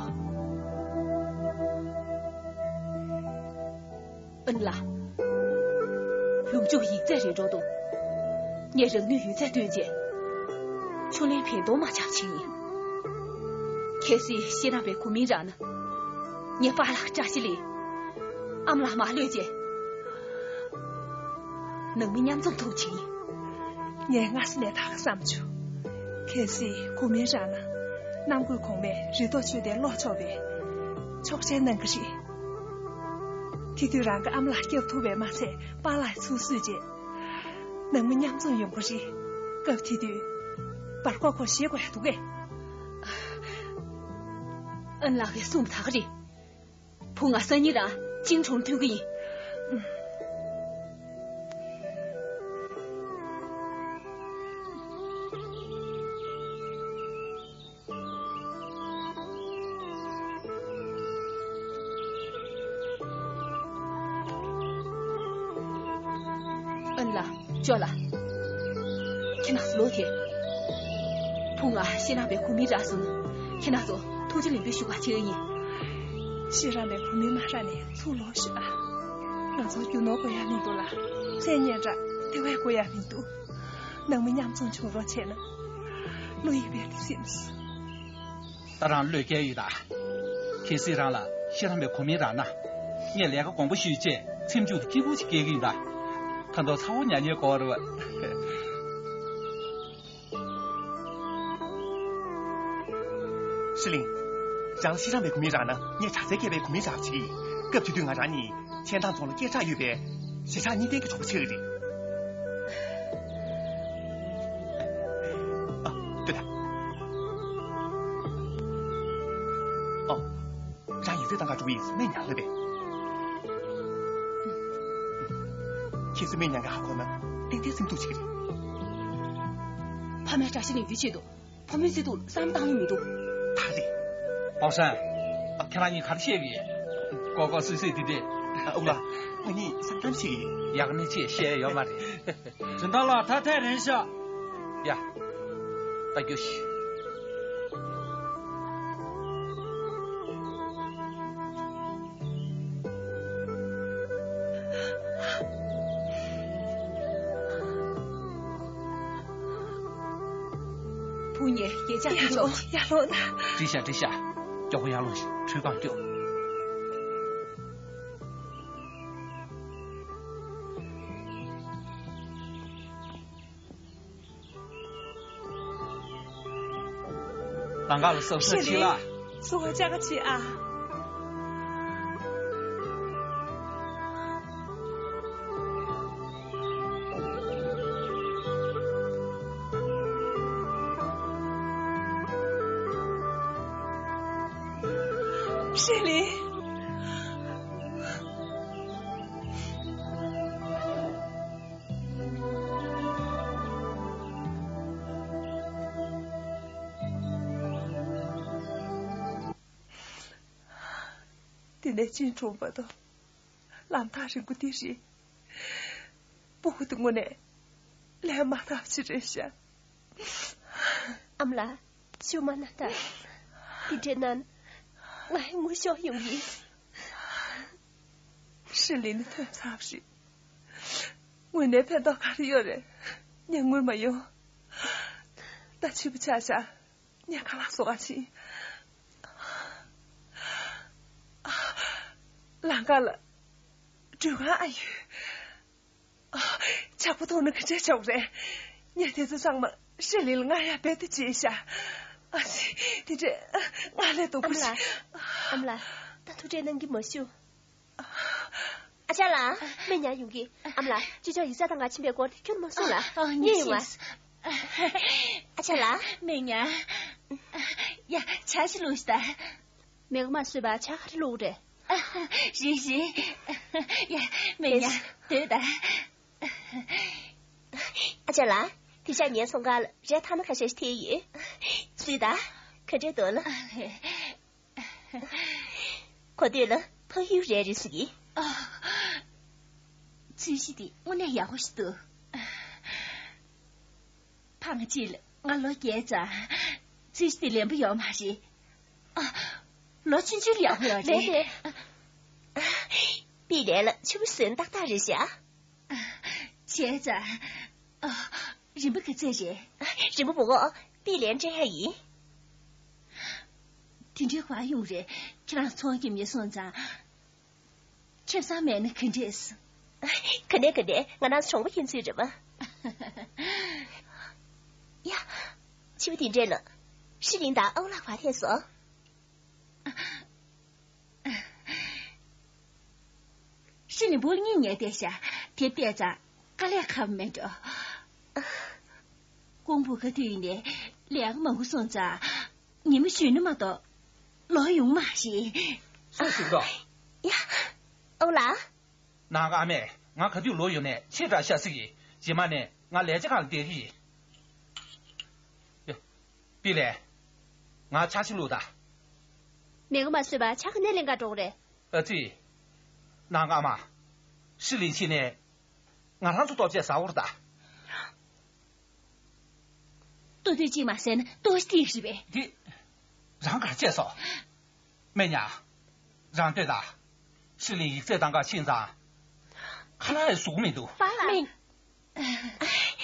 ཨན་ལགས། ལུང་ཕྱོགས་ཡིག་ཚད་རེ་འགྲོ་འདུག་ངས་རང་ནུས་ཡོད་ཚད་བཏོན་རྗེས། ཕྱུགས་ལན་ཕན་ཐོགས་མ་ཆག་ཆེད་ཡིན། གལ་སྲིད་ཤེས་རམས་པའི་གོ་མིང་རག་ན། ངའི་པཱ་ལགས་བཀྲ་ཤིས་ལེགས། ཨ་མ་ལགས་མ་གློད་ཅེས། ནང་མི་མཉམ་འཛོམས་ཐུབ་ཅིང་། ངས་སྔ་ས་ནས་ད་ག་བསམ་བྱུང་། གལ་སྲིད་གོ་མིན་རང་ན་ནམ་རྒྱུན་གོང་མས་རེ་དོགས་ཆོད་དེ་ལོག་ཆོག་པའི་ཆོག་མཆན་གནང་གི་རེད། དེ་དུས་རང་གི་ཨ་མ་ལགས་སྐྱོབ་ཐུབ་པས་མ་ཚད་པཱ་ལགས་ཚུར་གསོས་རྗེས། ནང་མི་མཉམ་འཛོམས་ཡོང་གི་རེད། སྐབས་དེ་དུས་བར་སྐོར་སྐོར་ཞེད་དགོས་ཡ་འདུག་གས། ཨན་ལགས་ཀྱིས་གསུངས་པ་ད་ག་རེད། བུ་ང་སང་ཉིན་རང་ཅིང་གྲོང་ཐོན་གི་ཡིན། ཨན་ལགས། ཅོ་ལགས། ཁྱེད་རང་ཚོ་ལོག་ཐལ། བུ་ང་ཤེས་རང་པའི་གོ་མིན་རག་སོང་། ཁྱེད་རང་ཚོ་ཐུགས་རྗེ་ལེགས་འབུལ་ཞུ་བ་བྱེད་ཀྱི་ཡིན། ཤེས་རང་པའི་གོ་མིན་མ་རག་ནས་ཚུར་ལོག་ཤོག་ཨ། ང་ཚོ་རྒྱུ་ནོར་དགོས་ཡ་མི་འདུག་ལ། མཚན་སྙན་གྲགས་དེ་བས་དགོས་ཡ་མི་འདུག། ནང་མི་མཉམ་འཛོམས་བྱུང་རོགས་བྱས་ན། བློ་ཡིད་བདེ་སེམས། ད་རང་བློས་འགེལ་ཡོད་ད། གལ་སྲིད་རང་ལ་ཤེས་རང་པའི་གོ་མིན་རག་ན། ངས་ལས་ཀ་དགོངས་པ་ཞུས་བྱས་ཚེམ་ཆུང་དུ་སྐྱིད་པོ་ཞིག་སྐྱེལ་གི་ཡིན་ད། ད་དུང་ཚ་བོ་ཉག་ཉག་དགོས་རེད་བ། ཧྲི་ལིང་། རང་ཤེས་རང་པའི་གོ་མིན་རག་ན་ངས་དྲག་རྩལ་མཁས་པའི་གོ་མིན་རག་བྱེད་ཀྱི་ཡིན། སྐབས་དེ་དུས་ང་རང་ཉིད་ཆན་ཐང་རྫོང་ལ་སྐད་གྲགས་ཡོད་པའི་གཞིས་ཆགས་གཉིས་ལྡན་གྱི་གྲོགས་པོ་ཆགས་ཀྱི་རེད། ཨ། ལྟོས་དང་། ཨོ། རང་ཡིག་ཚད་གཏང་ག་འགྲོ་གི་ཡིན། སྨན་ཉར་ལབ་པས། ཁྱེད་ཚོས་སྨན་ཉར་ག་ཧ་གོ་ན་ཏན་ཏན་སེམས་སྡུག་བྱེད་ཀྱི་རེད། ཕ་མའི་བཀྲ་ཤིས་ལེགས་འགྱུར་ཆེད་དུ་ཕ་མའི་བརྩེ་དུང་བསམ་བཏང་ལུགས་མི་འདུག། ད་རེད། པའོ་ཧྲན། ཁྱེད་རང་གཉིས་ག་རེ་བཤད་ཀྱི་ཡོད། ཀོ་ཀོ་སུད་སུད་དེ་དེ། ཨ། ཨུ་ལགས། ང་གཉིས་བསམ་གཏམ་བཤད་ཀྱི་ཡོད། ཡག་ནི་ཅིག་བཤད་ཡོད་མ་རེད། འཛིན་བདག་ལགས། ད་ཐད་རན་ཤག། ཡ། ད་རྒྱུགས་ཤིག། བུ་ངས་རྒྱན་ཆ་ཕུད་ཆོག། ཡར་ལོངས། ཡར་ལོངས་ན། འགྲིག་ཤག། འགྲིག་ཤག། མགྱོགས་པོ་ཡར་ལོངས་ཤིག། ཁྲུས་ཁང་སྐྱོབ། ལམ་ཁ་ལ་གཟབ་གཟབ་བྱེད་ལ། ཧྲི་ལིན། བཟོ་བ་ཅག་ག་བྱེད་ཨ། ཧྲི་ལིན། དེ་ནས་ཅིན་གྲོང་བར་དུ་ལམ་ཐག་རིང་པོ་དེ་རེད། སྤུ་གུ་དེ་དངོས་གནས་ལས་མ་ཐག་ཅིག་རེད་ཤག། ཨ་མ་ལགས། ཞུ་མ་ན་ད། འདི་འདྲའི་ནང་ང་ངུ་ཤོར་ཡོང་གི། ཧྲི་ལིན་ནི་ཐོན་ཚར་བ་རེད། དངོས་གནས་ཕན་ཐོགས་ག་རེ་ཡོད་རེད། ངས་ངུས་མ་ཡོང་། ད་ཕྱི་པོ་ཆགས་ཤག། ངས་ཁ་ལག་བཟོ་ག་ཕྱིན། ལམ་ཁ་ལ་འགྲུལ་ཁང་ཨ་ཡོད། ཇག་པ་མཐོང་ན་ག་འདྲས་བྱེད་དགོས་རེད། ངས་དེ་ཚོ་ཚང་མ་ཧྲི་ལིན་ལ་སྔར་ཡང་རྦད་དེ་བརྗེས་ཤག། ཨ་ཙི། དེ་འདྲས་ང་ལས་སྡུག་པོ་ཞིག། ཨ་མ་ལགས། ཨ་མ་ལགས། ད་ཐུགས་ཁྲལ་གནང་གི་མ་བཞུགས། ཨ་ཅག་ལགས། སྨན་ཉར་ཡོང་གི། ཨ་མ་ལགས། ཅོ་ཅོ་ཡིག་ཚང་གཏོང་ག་ཕྱིན་པའི་སྐོར་དེ་ཁྱོན་མ་གསུངས་ལ། ཨ། ཨ། ངས་ཡོང་ང་། ཤེས། ཨ་ཅག་ལགས། སྨན་ཉར། ཡ། ཇ་ཞིག་བླུགས་ཤིག་ད། མེད་པ་མ་བཟོས་པ་ཇ་ག་རེ་བླུགས་རེད། ཨ། རེད་རེད། ཡ། སྨན་ཉར། སྡོད་ད། ཨ་ཅག་ལགས། དེ་ཤག། ངའི་ཚོང་ཁང་ལ་རས་ཐ་ན་ཁ་ཤས་ཤིག་ཐེ་ཡོད། གཟིགས་དང་། ག་འདྲས་འདུག་ལགས། ཨ་ལས། གོ་ཐོས་ལ་ཕ་ཡུལ་རས་རེད་ཟེར་གི། ཨ། རྩོད་གཞི་འདི་དངོས་གནས་ཡག་པོ་ཞིག་འདུག། ཕ་ང་གཅིག་ལ་ང་ལོ་བརྒྱད་ཙམ། རྩོད་གཞི་འདི་ལན་པོ་ཡོད་མ་རེད། ཨ། ལོ་ཆུང་ཆུང་ལ་ཡག་པོ་ཡོད་རེད། རེད་རེད། པི་ལན་ལ་ཆུ་བོ་ཟོན་ཏག་ཏག་རེད་ཤག། བྱས་ཙང་། ཨ། རིན་པ་ག་ཚད་རེད། རིན་པ་བུ་གོ། པི་ལན་སྤྲད་ཡ་ཡིན། དེ་འདྲའི་ག་པར་ཡོང་རེད། ཁྱེད་རང་ཚོང་གི་མི་སོང་ཙང་། ཁེ་བཟང་མེད་ན་ག་འདྲས། ག་ནས་ག་ནས་ང་རང་ཚོ་གྲོང་པ་ཁྱིམ་མཚེས་རེད་པ། ཡ། ཕྱི་པོ་དེ་འདྲས་ལ། ཧྲི་ལིང་དང་ཨའུ་ལགས་བར་ཐད་སོང་། ཧྲི་ལིང་བུ་གཉིས་ཉལ་བསྡད་ཤག་དེ་བལྟས་ཙང་དཀའ་ལས་ཁག་པོ་མེད་འགྲོ། ཀོང་བུ་ག་དུས་ཡིན་ནའི་ལས་ཀ་མང་པོ་སོང་ཙང་ཉི་མ་གཞོན་ནུ་མ་གཏོགས་ལོག་ཡོང་མ་ཤེས། སུ་ཞིག་འདུག་ཡ། ཨའུ་ལགས། ནང་གི་ཨ་མས་ང་ག་དུས་ལོག་ཡོང་ནས་ཕྱིར་བསྒྲགས་ཤ་ཟིག་གིས། རྗེས་མ་ནས་ང་ལས་བྱེད་ཁང་ལ་བསྡད་ཀྱི་ཡིན། ཡ། པི་ལེ། ང་ཕྱག་ཕྱི་བླུགས་དང་། མེད་གི་མ་བཟོས་པ་ཕྱག་ག་ནས་ལེན་ག་འགྲོ་གི་རེད། ཨ་ཙི། ནང་གི་ཨ་མ། ཧྲི་ལིང་ཕྱིན་ནས་ང་རང་ཚོ་ལྟོ་ཆས་ཟ་འོར་ད། ལྟོ་དུས་གཅིག་མ་ཟས་ན་ལྟོ་ཤི་ཐིག་ཤི་བས། འདི། རང་གར་བཅད་སོ། སྨན་ཉང་། རང་ལྟོས་དང་། ཧྲི་ལིང་ཡིག་ཚད་གཏང་ག་ཕྱིན་ཙང་། ཁ་ལག་ཡང་བཟོ་གི་མི་འདུག་པཱ་ལགས། སྨན།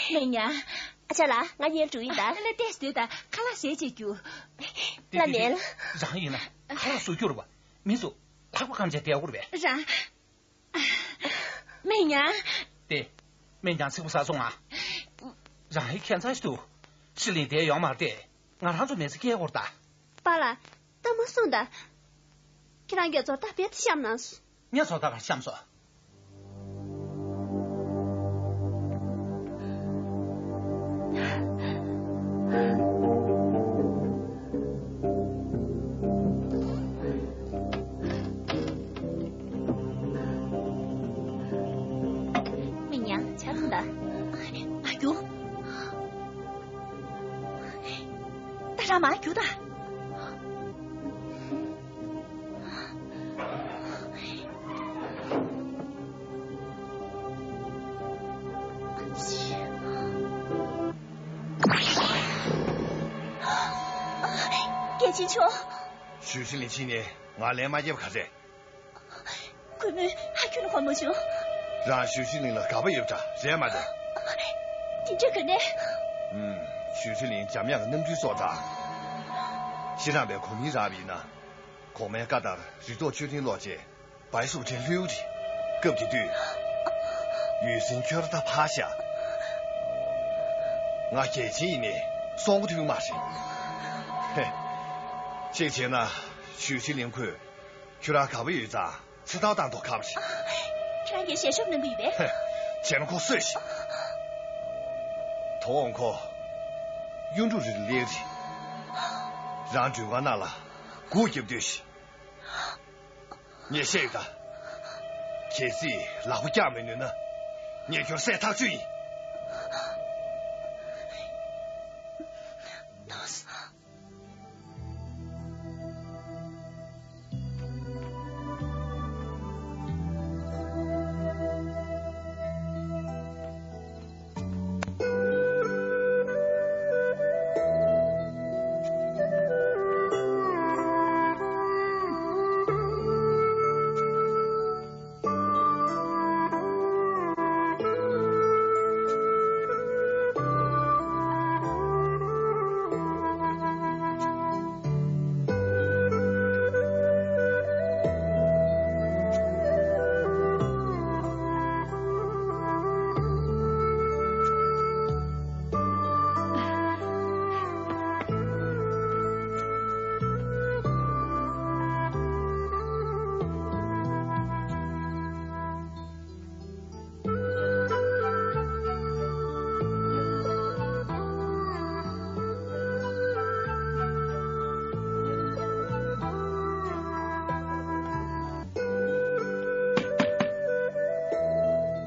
སྨན་ཉང་། ཨ་ཅག་ལགས་ང་གཉིས་འགྲོ་ཡིན་ད། ལ་ལྟས་སྡོད་དང་ཁ་ལག་ཟས་བྱེད་རྒྱུ། ལ་མེད་ལ། རང་ཡིན་ན་ཁ་ལག་བཟོ་རྒྱུ་རེད་པ། མི་ཚོ་ལྷགས་པ་ཁམས་ཅན་བསྡད་དགོས་རེད་པས། རང་། སྨན་ཉང་། དེ། སྨན་ཉང་ཚིག་པ་ཟ་སོང་ང་། རང་ཧི་ཁྱད་མཚར་ཞིག་འདུག་ཧྲི་ལིང་དེ་ཡོང་མ་རེད། ང་རང་ཚོ་མི་ཚེ་སྐྱེལ་དགོས་རེད་ད། པཱ་ལགས། ད་མ་གསུངས་ད། ཁྱེད་རང་གིས་ཚོ་ད་བེད་ཤམ་ནང་། ངས་ཚོ་ད་ག་ཤམ་སོ། སྨན་ཉང་། ཆར་ཁོང་ད། མ་རྒྱུག་ད་རང་མ་རྒྱུག་ད། རྒྱལ་ཆེན་མཆོག་ཞུས་ཅིན་ལིན་ཕྱིན་ནས་ང་ལན་མ་བརྒྱབ་ག་རེད། གུས་མོས་ཧ་ཁྱོད་ལ་གོ་མ་བྱུང་། རང་ཞུས་ཅིན་ལིན་ལ་དགའ་པོ་ཡོད་འདྲ་རེད་མ་རེད། དེ་འདྲ་ག་ནས། ཨུམ། ཞུས་ཅིན་ལིན་འཇམ་དབྱངས་ཀྱི་རྣམ་འཕྲུལ་སོགས་འདྲ། ཤི་རང་པའི་གོ་མིང་རག་པ་ཡིན་ན། གོང་མའི་བཀའ་ལྟར་རི་ཐོག་མཆོད་རྟེན་སློག་རྗེས་བའི་སུབ་ཁྲེན་ལྷོད་རེད། སྐབས་དེ་དུས། ཡུལ་སྲིན་ཁྱོད་ར་ད་ཕར་བཞག་ང་རྒྱལ་ཆེན་ཡིན་ནས་སོང་གི་ཐུག་མ་རེད། ཧེ། གཅིག་བྱས་ན་ཞུས་ཅིན་ལིན་ཁོས་ཁྱོད་རང་དགའ་པོ་ཡོད་ཙང་ཚེ་ཐར་བཏང་མདོག་ཁ་པོ་རེད། ཁྱེད་རང་གིས་ཞལ་ཤོབ་གནང་གི་ཡོད་པས། ཧེ། བྱས་ན་ཁོ་གསོད་ཤིག་དོ་དགོང་ཁོ་གཡུ་འབྲུག་རི་ལ་སླེབས་རེད། རང་མགྲོན་ཁང་ནང་ལ་སྒུག་བརྒྱབ་སྡོད་ཤིག་ངས་བཤད་ཡོད་ད། གལ་སྲིད་ལག་པ་བཀྱག་མི་ནུས་ན། ངས་ཁྱོད་བསད་ཐག་ཆོད་ཡིན།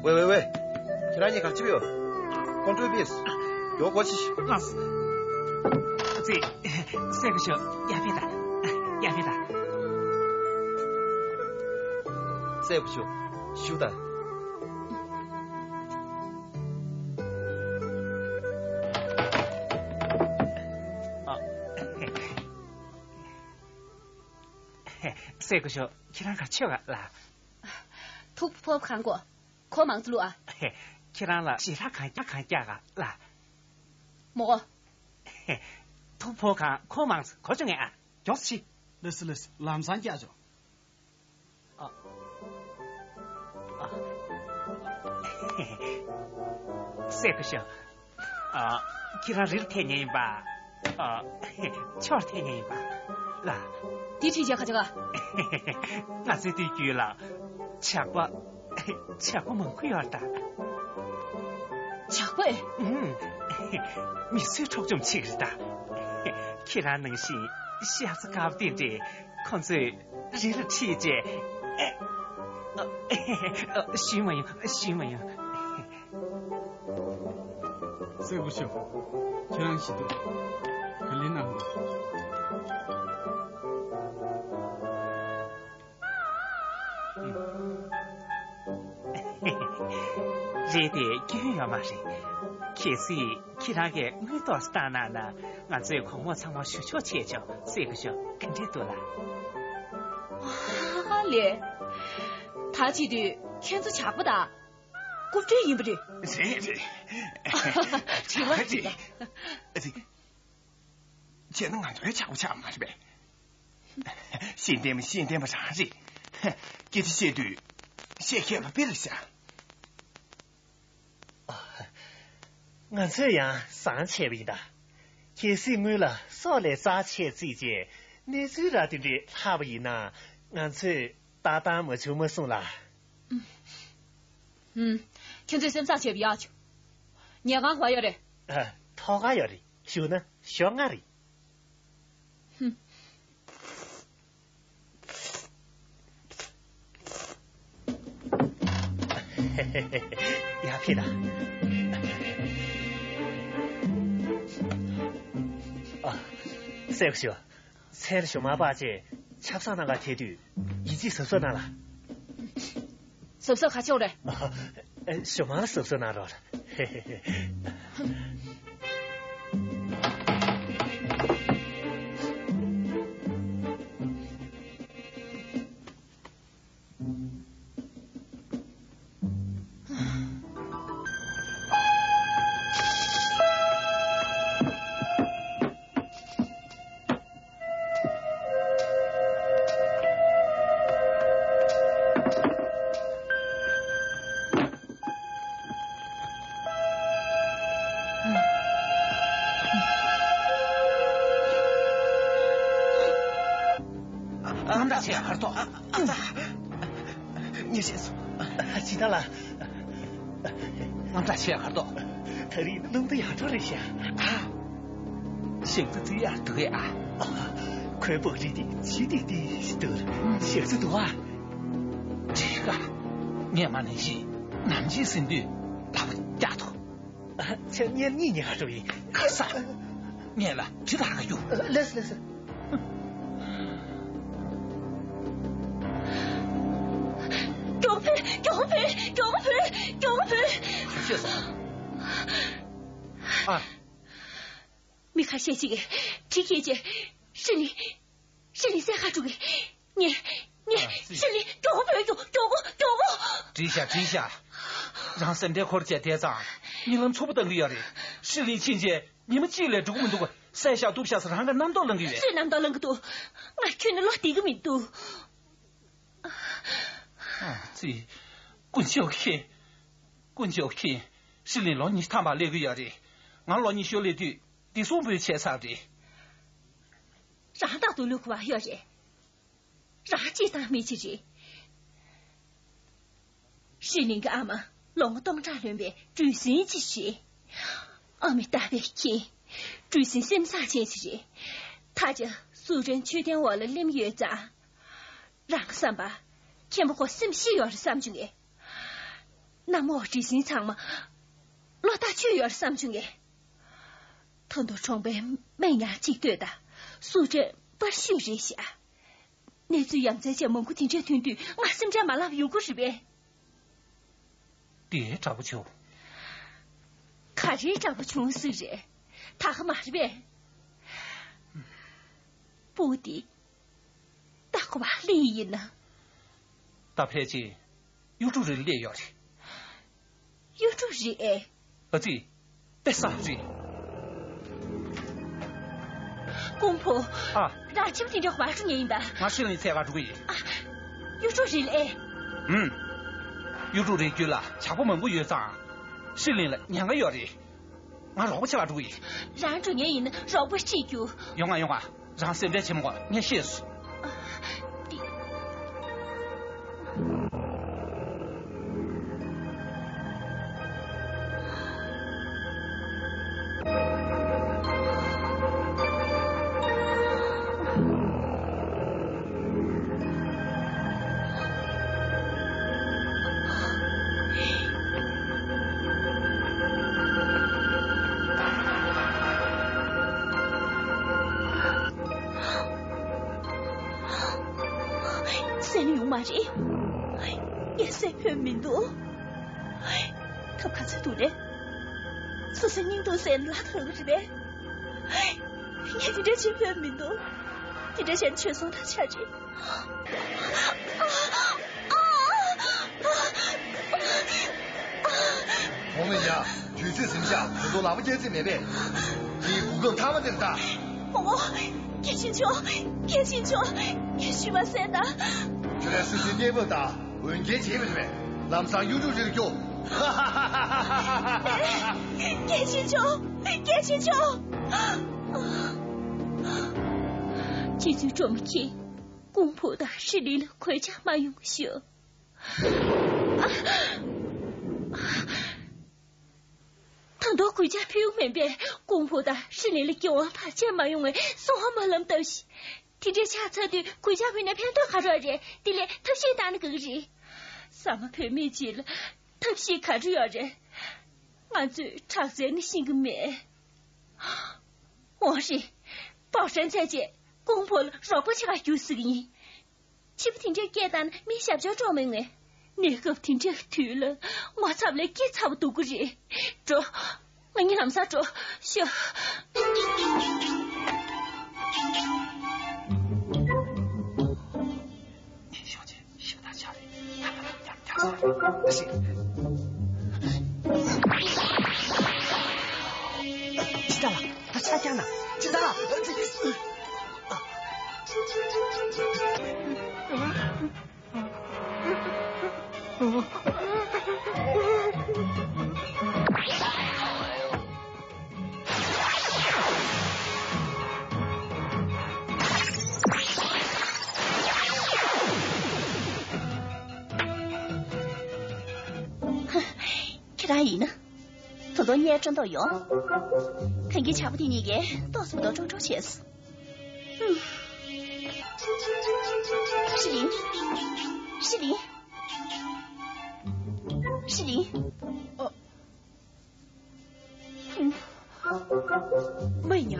ཝེ་ཝེ་ཝེ། ཁྱེད་རང་གཉིས་ག་རེ་བྱེད་ཀྱི་ཡོད། ཀོང་ཀྲོའི་ཕིས། ཡོ་གོ་ཆི། ལགས་སོ། ཙི། སྲས་སྐུ་ཞབས། ཡར་ཕེབས་དང་། ཡར་ཕེབས་དང་། སྲས་སྐུ་ཞབས། བཞུགས་དང་། ཨ། སྲས་སྐུ་ཞབས། ཁྱེད་རང་ག་ཆོད་ག་ལ། ཐུག་ཕོབ་གང་གོ། གོ་མང་ཙམ་བླུགས་ཨ། ཁྱེད་རང་ལ་ཞེ་དྲག་གང་རྒྱག་གང་རྒྱག་ག་ལ། མོ་གོ། ཐུག་ཕོ་གང་གོ་མང་ཙམ་གོ་ཆོད་ངེས་ཨ། མགྱོགས་སེ་ཤི། ལགས་སོ་ལགས་སོ། ལམ་སང་རྒྱག་ཆོག་ཨ། ཨ། སྲས་སྐུ་ཞབས། ཨ། ཁྱེད་རང་རིར་ཐད་ཉན་ཡིན་པ། ཨ། ཆོར་ཐད་ཉན་ཡིན་པ། ལ། དེ་ཁྲིད་བྱས་ཁ་ཆ་ག་ང་ཚོའི་དུས་རྒྱུན་ལ། ཇག་པ། ཇག་པ་མང་པོ་ཡོད་ད། ཇག་པ། ཨུམ། མི་གསོད་འཕྲོག་བཅོམ་བྱེད་ཀྱི་རེད་ད། ཁྱེད་རང་ནང་བཞིན་ཤ་ཚ་དཀར་པོ་དེ་འདྲས་ཁོང་ཚོས་རི་ལ་ཁྲིད་རྗེས། ཨ། ཨ། ཞུས་མ་ཡོང་། ཞུས་མ་ཡོང་། སྲས་སྐུ་ཞབས། ཁྱེད་རང་ཞིག་འདུག་ག་ལེར་གནང་དགོས། རེད་དེ། སྐྱོན་ཡོད་མ་རེད། གལ་སྲིད་ཁྱེད་རང་གིས་དངུལ་ཏོག་ཙམ་བཏང་གནང་ན། ང་ཚོས་གོང་འོག་ཚང་མ་ཞུ་ཆོག་བྱས་ཆོག་སྲས་སྐུ་ཞབས། ག་འདྲས་འདུག་ལ། ཨ་ལས། ད་བྱེད་དུས་ཁྱེད་ཚོ་ཇག་པ་དང་རྐུབ་སྤྲོད་ཡིན་པ་རེད། རེད་རེད། དྲི་བ་རེད། རེད། བྱས་ན་ང་ཚོའི་ཇག་པ་ཆགས་མ་རེད་པས། ཤེས་ལྡན་པ་ཤེས་ལྡན་པ་རང་རེད། སྐད་ཆ་བཤད་དུས་བཤད་མཁས་པ་དཔེ་རེད་ཤག་ང་ཚོས་ཡང་བཟང་བྱས་པ་ཡིན་ད། གལ་སྲིད་སྔོན་ལ་སྲོག་ལས་རྩ་ཆེ་བརྩིས་རྗེས་གནས་ཚུལ་ར་དེ་འདྲས་ལྷག་པ་ཡིན་ན། ང་ཚོས་ལྟ་སྟངས་མ་བྱུང་མ་སོང་ལ། ཨུམ། ཁྱོད་ཚོས་སེམས་ཚགས་བྱས་པ་ཡག་བྱུང་། ཉལ་ཁང་ག་པར་ཡོད་རེད། ཨ། ཐོག་ཁར་ཡོད་རེད། བཞུགས་ན་ཞོགས་ལྔ་རེད། ཧུམ། ཡར་ཕེབས་དང་། ཨ། སྲས་སྐུ་ཞབས། མཚན་ལ་ཞྭ་དམར་པགས་ཅན་ཆབ་གསང་ནང་ག་ཐད་དུས་ཡིད་ཆེས་གཟབ་གཟབ་གནང་ལ། གཟབ་གཟབ་ག་ཆོག་རེད། ཨ། ཞྭ་དམར་ལ་གཟབ་གཟབ་གནང་རོགས། རྔམ་སྟེ་བྱེད་ཡག་ག་རེ་འདུག་ཨ། ཨ་ཙ། ངས་ཤེས་སོང་། ཇི་ལྟར་ལ། རྔམ་སྟེ་བྱེད་ཡག་ག་རེ་འདུག་ད་རེས་རླུང་རྟ་ཡག་འགྲོ་རེད་ཤག་ཨ། ཞག་རྩི་རྩི་ཡག་འདུག་གས་ཨ། ཁོའི་པགས་རིགས་དེ་ཇི་ཏིག་ཏིག་ཞིག་འདུག་ཞག་རྩི་འདུག་ཨ། འགྲིག་ག་ངས་མ་ནིང་ཞིག་ནམ་ཞིག་ཟིན་དུས་ལག་པ་བཀྱག་ཐུབ། ཨ། ཁྱེད་ངེད་གཉིས་ཉལ་ག་འགྲོ་ཡིན། ཁ་ས། ངས་ལ་གྲི་དར་ག་རྒྱུག་ལེས་ལེས། མགྱོགས་པོ་ཕེབས། མགྱོགས་པོ་ཕེབས། མགྱོགས་པོ་ཕེབས། མགྱོགས་པོ་ཕེབས། ག་རེ་བྱས་སོང་། ཨ། མི་ཁ་ཤས་ཤིག་གིས་གྲི་བཀལ་རྗེས་ཧྲི་ལི། ཧྲི་ལི་བསད་ག་འགྲོ་གི། ངས། ངས། ཨ་ཙི། ཧྲི་ལི་མགྱོགས་པོ་ཕེབས། མགྱོགས་པོ། མགྱོགས་པོ། འགྲིག་ཤག་འགྲིག་ཤག་རང་སེམས་ཁྲལ་འཁོར་བྱས་བསྡད་ཙང་རྨི་ལམ་འཚུབ་པོ་བཏང་གི་ཡོད་རེད། ཧྲི་ལི་ཕྱིན་རྗེས་ཉི་མ་གཅིག་ལས་འགྲོ་གི་མི་འདུག་བསད་བཞག་གཏུབ་བཞག་ཟེར་རང་གི་རྣམ་རྟོག་ལངས་གི་ཡོད། སུས་རྣམ་རྟོག་ལངས་གི་འདུག་ང་ཁྱོན་ནས་བློ་གཏད་གི་མི་འདུག་ཨ་ཙི། དཀོན་མཆོག་མཁྱེན། དཀོན་མཆོག་མཁྱེན། ཧྲི་ལི་ལོ་ཉི་ཤུ་ཐམ་པ་སླེབས་གི་ཡོད་རེད། ང་ལོ་ཉི་ཤུ་སླེབས་དུས་བདེ་སྲུང་པོས་བྱས་ཚར་རེད། རང་རྟག་ཏུ་ལུས་གི་བ་ཡོད་རེད། རང་གཅེས་དང་མི་གཅེས་རེད། ཧྲི་ལིན་གྱི་ཨ་མ་ལོ་ངོ་སྟོང་ཕྲག་ལོན་པའི་གྲུ་གཟིངས་ཅིག་རེད། ཨ་མའི་རྟ་ཕོ་མཁྱེན། གྲུ་གཟིངས་སེམས་བཟང་ཅན་ཞིག་རེད། ད་ཆ་སུའུ་ཀྲེན་མཆོད་རྟེན་འོག་ལ་སླེབས་ཡོད་ཙང་། རང་བསམ་པ། མཁན་པོ་ཁོ་སེམས་ཤི་ཡོད་རེད་བསམ་བྱུང་ངས། གནམ་འོག་གྲུ་གཟིངས་ཚང་མ་བློ་ཐག་ཆོད་ཡོད་རེད་བསམ་བྱུང་ངས། ཐོ་འདུ་གྲོང་པའི་སྨན་ཡང་གཅིག་ལྟོས་དང་སུའུ་ཀྲེན་པར་ཤུས་རེད་ཤག་གནས་ཚུལ་ཡ་མཚན་ཅན་མང་པོ་དེ་འདྲ་ཐོན་དུས་ང་སེམས་ཁྲལ་མ་ལབ་ཡོང་གི་རེད་པས། དེ་དྲག་པོ་བྱུང་། ག་རེ་དྲག་པོ་བྱུང་ཟིག་རེད། ད་ག་མ་རེད་པས། སྤུ་གུ་དེ་ད་ཁོ་བ་ལི་ཡིན་ན། ད་ཕལ་ཆེར་གཡུ་འབྲུག་རི་ལ་སླེབས་ཡོད་རེད། གཡུ་འབྲུག་རི་ཨེ། ཨ་ཙི། དཔེ་བཟང་རེད། ཀུང་ཕོ། ཨ། རང་ཁྱིམ་དེ་འདྲ་བར་དུ་ཉལ་ཡིན་པ། ང་ཧྲི་ལིན་འཚོལ་ག་འགྲོ་གི་ཡིན། ཨ། གཡུ་འབྲུག་རི་ལ་ཨེ། ཨུམ། གཡུ་འབྲུག་རི་རྒྱུད་ལ་ཇག་པ་མང་པོ་ཡོད་ཙང་། ཧྲི་ལིན་ལ་ཉེན་ཁ་ཡོད་རེད། ང་རོགས་པ་བྱེད་ག་འགྲོ་གི་ཡིན། རང་འགྲོ་མཁན་ཡིན་ན་རོགས་པ་ཅིག་རྒྱུགས། ཡོང་ང་ཡོང་ང་། རང་སེམས་ཁྲལ་བྱེད་མ་དགོས། ངས་ཤེས་སོང་། ཨ། འདི། བསད་ཡོང་མ་རེད། ངས་བསད་ཕོད་མི་འདུག། ཐབས་ག་ཚོད་འདུག་རེད། སོ་སོའི་སྙིང་སྟོབས་ཟད་ན་ལ་ཐོག་རེད་པས། ངས་དེ་འདྲ་བྱེད་ཕོད་མི་འདུག། དེ་འདྲ་བྱས་ན་བྱོལ་སོང་ཐག་ཆོད་རེད། འོ་མེད་ཡ། དུས་ཚོད་ཟིན་ཤག། ད་དུང་ལག་པ་བརྒྱབ་རྩིས་མེད་པས། དེའི་གོ་སྐབས་མཐའ་མ་དེར་ད། མོ། རྒན་ཆེན་མཆོག། རྒན་ཆེན་མཆོག། ངས་ཞུས་པ་གསན་དང་། ཁྱོད་རང་སོ་སོའི་གནས་བབ་དང་འོས་འགན་བྱས་པ་རེད་པས། ལམ་སང་གཡུ་འབྲུག་རི་ལ་སྐྱོ། རྒན་ཆེན་མཆོག། རྒན་ཆེན་མཆོག། རྗེ་བཙུན་སྒྲོལ་མ་མཁྱེན། ཀོང་ཕོ་དང་ཧྲི་ལིན་ལ་གོད་ཆག་མ་ཡོང་ཞུ། ད་དུང་གོད་ཆག་ཕུད་ཡོང་མིན་པས། ཀོང་ཕོ་དང་ཧྲི་ལིན་ལ་རྒྱལ་དབང་བར་ཆད་མ་ཡོང་བའི་གསང་བ་སྨོན་ལམ་བཏབ་ཤིག། དེ་འདྲ་ཆགས་ཚར་དུས་གོད་ཆག་ཕུད་ན་ཕན་ཐོགས་ག་རེ་རེད། དེ་ལས་ཐབས་ཤེས་བཏང་ན་དགའ་གི་རེད། ཟ་མ་བོད་མི་ཅིག་ལ་ཐབས་ཤེས་ག་རེ་ཡོད་རེད། ང་ཚོས་དྲག་རྩལ་ནི་ཤེས་ཀྱི་མེད། འོ་རེད། པའོ་ཧྲན་བཙལ་རྗེས་ཀོང་ཕོ་ལ་རོགས་པ་བྱེད་ག་རྒྱུགས་ཟེར་གྱི་ཡིན། ཕྱི་པོ་དེ་འདྲས་སྐད་བཏང་ན་མི་ཞབས་ཞུ་སྤྲོ་མི་ངེས། གནས་སྐབས་དེ་འདྲའི་དུས་ལ་ངོ་ཚབ་ལས་སྐྱིད་ཚ་པོ་སྡུག་གི་རེད། འགྲོ། ང་གཉིས་ལམ་སང་འགྲོ་ཤོག། ཉིན་ཤོག་ཅེས་ཞིབ་ལྟ་བྱ་རེད། ད་ལྟ་ཡང་བསྐྱར་ཟེར། ད་ཤི། ཅི་ལྟ་བ། ད་ཆ་རྐྱང་ན། ཅི་ལྟ་བ། ཁྱེད་རང་ཡིན་ན། ད་དུང་བརྙས་སྤྲོ་མདོག་ཡོད། གངས་སྐྱིད་ཇག་པ་དེ་གཉིས་ཀས་ཏོག་ཙམ་མདོག་སྤྲོ་སྤྲོ་བྱས། ཧུམ། ཧྲི་ལིན། ཧྲི་ལིན། ཧྲི་ལིན། ཨོ། ཧུམ། མ་ཡིན་ཡ།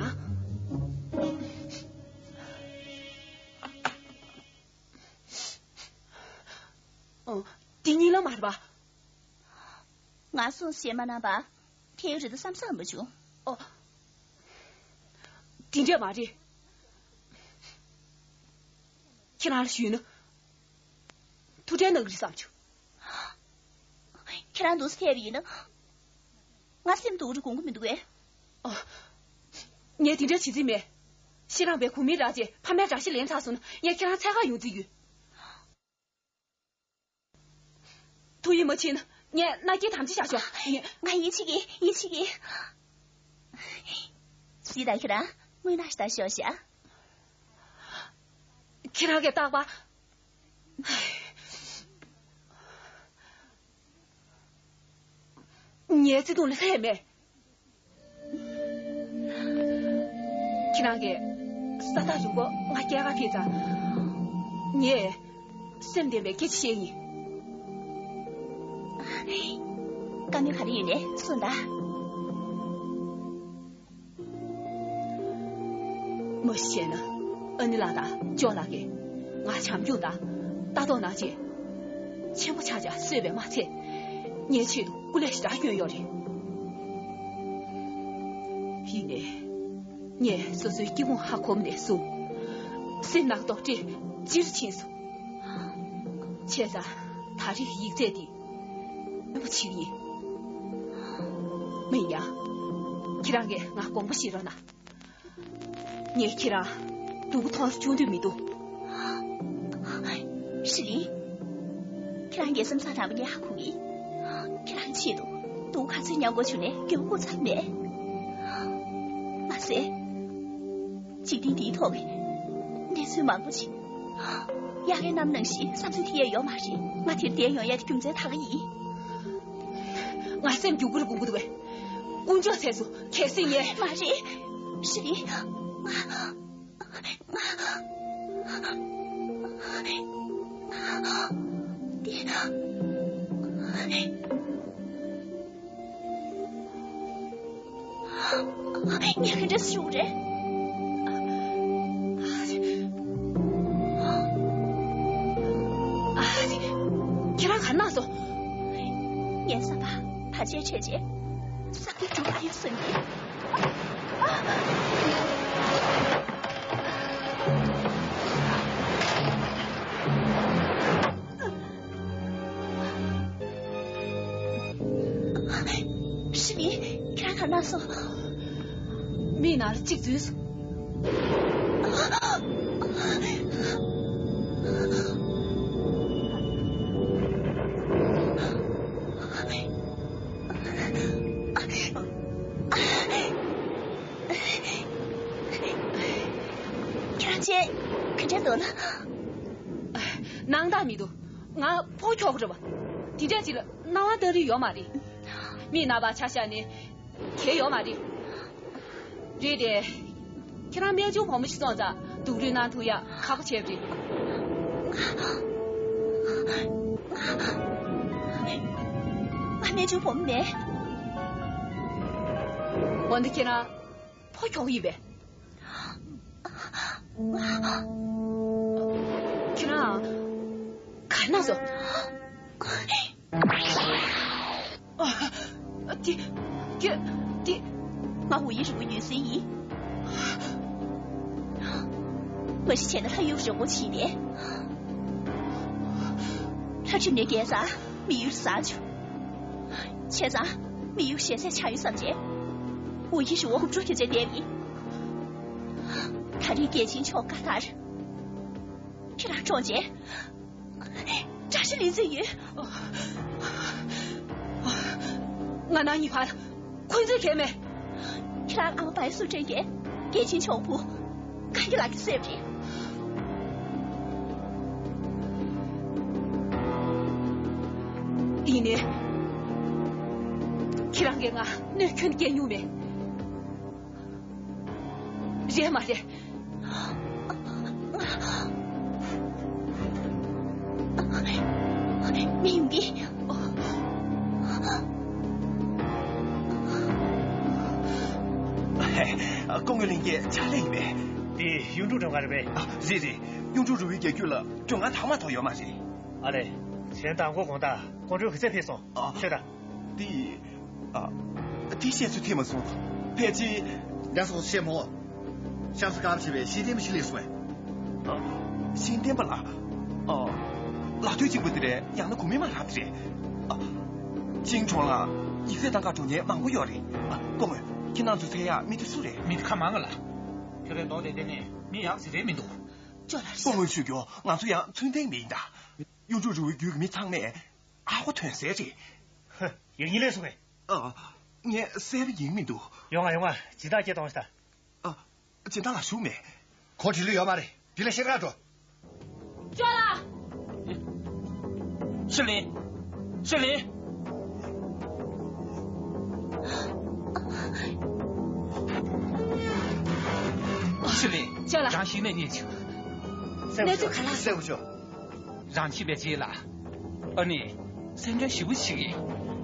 ཨོ། འདི་གཉིད་ལམ་མ་རེད་པ། ང་སོང་ཞེད་མ་གནང་པ། ཁྱེད་རེད་འདུག་བསམ་བསམ་མ་བྱུང་། ཨོ། དེ་འདྲས་མ་རེད། ཁྱེད་རང་ལ་ཞུས་ན། ཐུགས་ཁྲལ་གནང་གི་རེད་བསམ་བྱུང་། ཁྱེད་རང་འདུག་སེ་ཐེབས་ཡིན་ན། ང་སེམས་སྡུག་རུ་དགོངས་ཀྱི་མི་འདུག་གས། ཨོ། ངས་དེ་འདྲས་བྱེད་རྩིས་མེད། ཤེས་རང་པའི་གོ་མིན་རག་རྗེས་ཕ་མའི་དགྲ་ཤ་ལེན་ཚར་སོང་ན་ངས་ཁྱེད་རང་འཚོལ་ག་ཡོང་རྩིས་ཡོད། ཐུགས་ཡིད་མ་ཆེས་ན་ངས་མནའ་སྐྱེལ་དམ་བཅའ་བཞག་ཆོག་ངས། ང་ཡིད་ཆེས་ཀྱིས་ཡིད་ཆེས་ཀྱིས། གཟིགས་དང་ཁྱེད་རང་དངོས་གནས་ཞེ་དྲག་ཤོག་ཤག་ཁྱེད་རང་གིས་རྟག་པར་ངའི་བརྩེ་དུང་ལ་ལྷད་མེད། ཁྱེད་རང་གིས་ས་ཐག་རིང་པོ་ང་སྐྱེལ་ག་ཕེབས་ཙང་། ངས་སེམས་བདེ་བའི་སྐད་ཆ་བཤད་ཡིན། བཀའ་མོལ་ག་རེ་ཡོད་ནའི་གསུངས་དང་། མ་གཞི་བྱས་ན་ཨ་ནེ་ལགས་དང་ཅོ་ལགས་ཀྱིས་ང་བྱམས་སྐྱོང་དང་ལྟ་རྟོག་གནང་རྗེས། ཆེན་པོ་ཆགས་ཆགས་གསོས་པས་མ་ཚད། ངའི་ཆེད་དུ་སྐུ་ལས་ཞེ་དྲག་བསྐྱོན་ཡོད་རེད། ཡིན་ནའི། ངས་སོ་སོའི་སྐྱི་ཁུང་ཧ་གོམ་ནས་བཟུང་། སེམས་ནང་དོགས་འདྲི་ཇེ་ཆེར་ཕྱིན་སོང་། བྱས་ཙང་ད་རེས་ཡིག་ཚད་འདི་སྙན་པོ་བྱེད་ཀྱི་ཡིན། མིན་ཡང་། ཁྱེད་རང་གིས་ང་དགོངས་པ་བཞེས་རོགས་གནང་། ངས་ཁྱེད་རང་སྡུག་པོ་མཐོང་ས་བཅུག་འདོད་མི་འདུག་ཧྲི་ལིན། ཁྱེད་རང་ ངའི་སེམས་ཚ་དྲག་པོ་ཉལ་ཧ་གོ་གི། ཁྱེད་རང་ཆེད་དུ་སྡུག་ག་ཚོད་མྱངས་དགོས་བྱུང་ནས་སྐྱོན་སྐུ་ཚབ་མེད། མ་ཟད། འཇིག་རྟེན་འདིའི་ཐོག་གི་གནས་ཚུལ་མང་པོ་ཅིག་ཡ་གའི་རྣམ་ནང་བཞིན་བསམ་ཚུལ་དེ་ཡ་ཡོད་མ་རེད། ང་དེར་བསྡད་ཡོང་ཡ་དེ་རྒྱུ་མཚན་ད་ག་ཡིན། ང་སེམས་སྐྱོ་པོ་རེ་སྒུག་གི་འདུག་པས། དཀོན་མཆོག་ཚེ་སུ་གལ་སྲིད་ངས། མ་རེད། ཧྲི་ལིན། ངས་ག་འདྲ་ཞུ་རེད། ཁྱེད་རང་ག་ན་སོང་། ངས་བསམ་པ་བར་ཆད་བྱས་རྗེས་བསམ་པའི་གྲུབ་པ་ཡོད་བསམ་གྱི། ཧྲི་ལིན། ཁྱེད་རང་ག་ན་སོང་། མིག་ནང་ལ་གཅིག་འཛུལ་སོང་། ཁྱེད་རང་ཅག་ག་འདྲ་འདུག་ན། སྣང་དག་མི་འདུག་ང་ཕོ་ཁྱོག་རེད་པ། དེ་འདྲ་ཅིག་ལ་སྣང་བ་སྟོན་རིན་ཡོད་མ་རེད། མིག་ནག་པ་ཆ་བཞག་ནས་གལ་ཡོད་མ་རེད། རེད་དེ། ཁྱེད་རང་རྨད་བྱུང་བུ་མོ་ཞིག་སོང་ཙང་སྡུག་རུས་གནང་ཐུབ་ཡ་ཁག་པོ་ཆེ་བ་རེད། ང་རྨད་བྱུང་བུ་མོ་མེད། འོན་ཏེ་ཁྱེད་རང་ཕོ་ཁྱོག་ཡིན་པས། ཁྱེད་རང་ག་ན་སོང་། ཨ། དེ། དེ། དེ། ང་ཝུའུ་ཡི་རི་བོའི་ཡུལ་སྲིད་ཡིན། མ་གཞི་བྱས་ན་ལྷ་ཡུལ་རི་བོ་ཕྱིན་ཏེ། ལྷ་ཁྲིམས་ནས་བརྒལ་ཙང་མི་ཡུལ་བཟང་བྱུང་། བྱས་ཙང་མི་ཡུལ་ཞེ་སའི་ཆགས་ཡོད་བསམ་བྱས། ཝུའུ་ཡི་རི་བོ་རྒུབ་འགྲོ་རྒྱུ་བྱས་བསྡད་པ་ཡིན། ད་རེས་རྒྱལ་ཆེན་མཆོག་བཀའ་ལྟར། ཁྱེད་རང་གྲོངས་རྗེས། བཀྲ་ཤིས་ལེགས་མཛེས་ཡོད། ང་ནང་གཉིས་བར་འཁོན་འཛིན་གང་ཡང་མེད། ཁྱེད་རང་ཨ་མ་བའི་སུ་དྲན་གྱིས་རྒྱལ་ཆེན་མཆོག་བུ་གང་གི་ལག་གིས་བསད་པ་རེད། ཡིན་ནའི། ཁྱེད་རང་གིས་ང་གནོད་སྐྱོན་བསྐྱལ་མྱོང་མེད། རེད་མ་རེད། མི་ཡོང་གི། ཧེ། སྐུ་ངོ་ལྷན་རྒྱས་ཕྱག་ལས་ཡིན་པས། འདི་གཡུང་དྲུང་སྒྲོལ་མ་རེད་པས། ཨ། རེད་རེད། གཡུང་དྲུང་རི་བོའི་རྒྱལ་རྒྱུད་ལ་སྒྲོལ་མ་དྭངས་མ་ཐོག་ཡོད་མ་རེད། ཨ་ལས། གཞན་དང་པོ་དགོང་དག་སྐུ་མགྲོན་ག་ཚོད་ཕེབས་སོང་། ཨ། ཤོད་དང་། འདི། ཨ། འདི་བཤད་ཚོད་ཐིག་མ་སོང་། ཕལ་ཆེར། ཡ་སོ་ཤེས་མོ། ཤར་སུ་ཀ་བྱེད་པའི་ཤེས་ལྡན་པ་ཞིག་སླེབས་སོང་། ཨ། ཤེས་ལྡན་པ་ལ། ཨ། ལ་སྟོད་གཅིག་པ་དེ་རེད། ཡང་ན་གུང་མི་མ་ལགས་དེ་རེད། ཨ། ཅིང་གྲོང་ལ་ཡིག་ཚད་བཏང་ག་འགྲོ་མཁན་མང་པོ་ཡོད་རེད། ཨ། སྐུ་ངོ། ཁྱེད་རང་ཚོ་འཚོལ་ཡག་མི་དེ་སུ་རེད། མི་དེ་ཁ་མང་ང་ལ། ཁྱོད་རའི་མདོག་དེ་བལྟས་ནས་མི་ཡག་ཅིག་རེད་མི་འདུག་ཅོ་ལགས། སྐུ་ངོ་ཞུ་རྒྱུ། ང་ཚོ་ཡང་ཚུལ་ལྡན་མི་ཡིན་ད། གཡུང་དྲུང་རི་བོའི་རྒྱུད་ཀྱི་མི་ཚང་མས་ཨ་ཁུ་དོན་གསལ་རེད། ཧ། ཡག་ཉིན་ལས་སོང་ངས། ཨ། ངས་གསལ་པོ་ཡིན་མི་འདུག་ཡོང་ང་ཡོང་ང་། སྦྱིན་བདག་སྐད་གཏོང་ཤི་ད། ཨ། སྦྱིན་བདག་ལགས་བཞུགས་མེད། ཁོ་དྲིས་ལན་ཡོད་མ་རེད། དེ་ལས་ཤེར་ཁ་འགྲོ། ཅོ་ལགས། ཤི་ལིན། ཤི་ལིན། ཤི་ལིན། ཅོ་ལགས། རང་ཤི་ནས་རྙེད་བྱུང་། གནས་ཚུལ་ག་ལ། གསལ་པོ་ཤོད། རང་ཤི་བའི་རྗེས་ལ། ཨ་ནི། སེམས་ཁྲལ་ཞེ་པོ་ཞིག་ཡིན།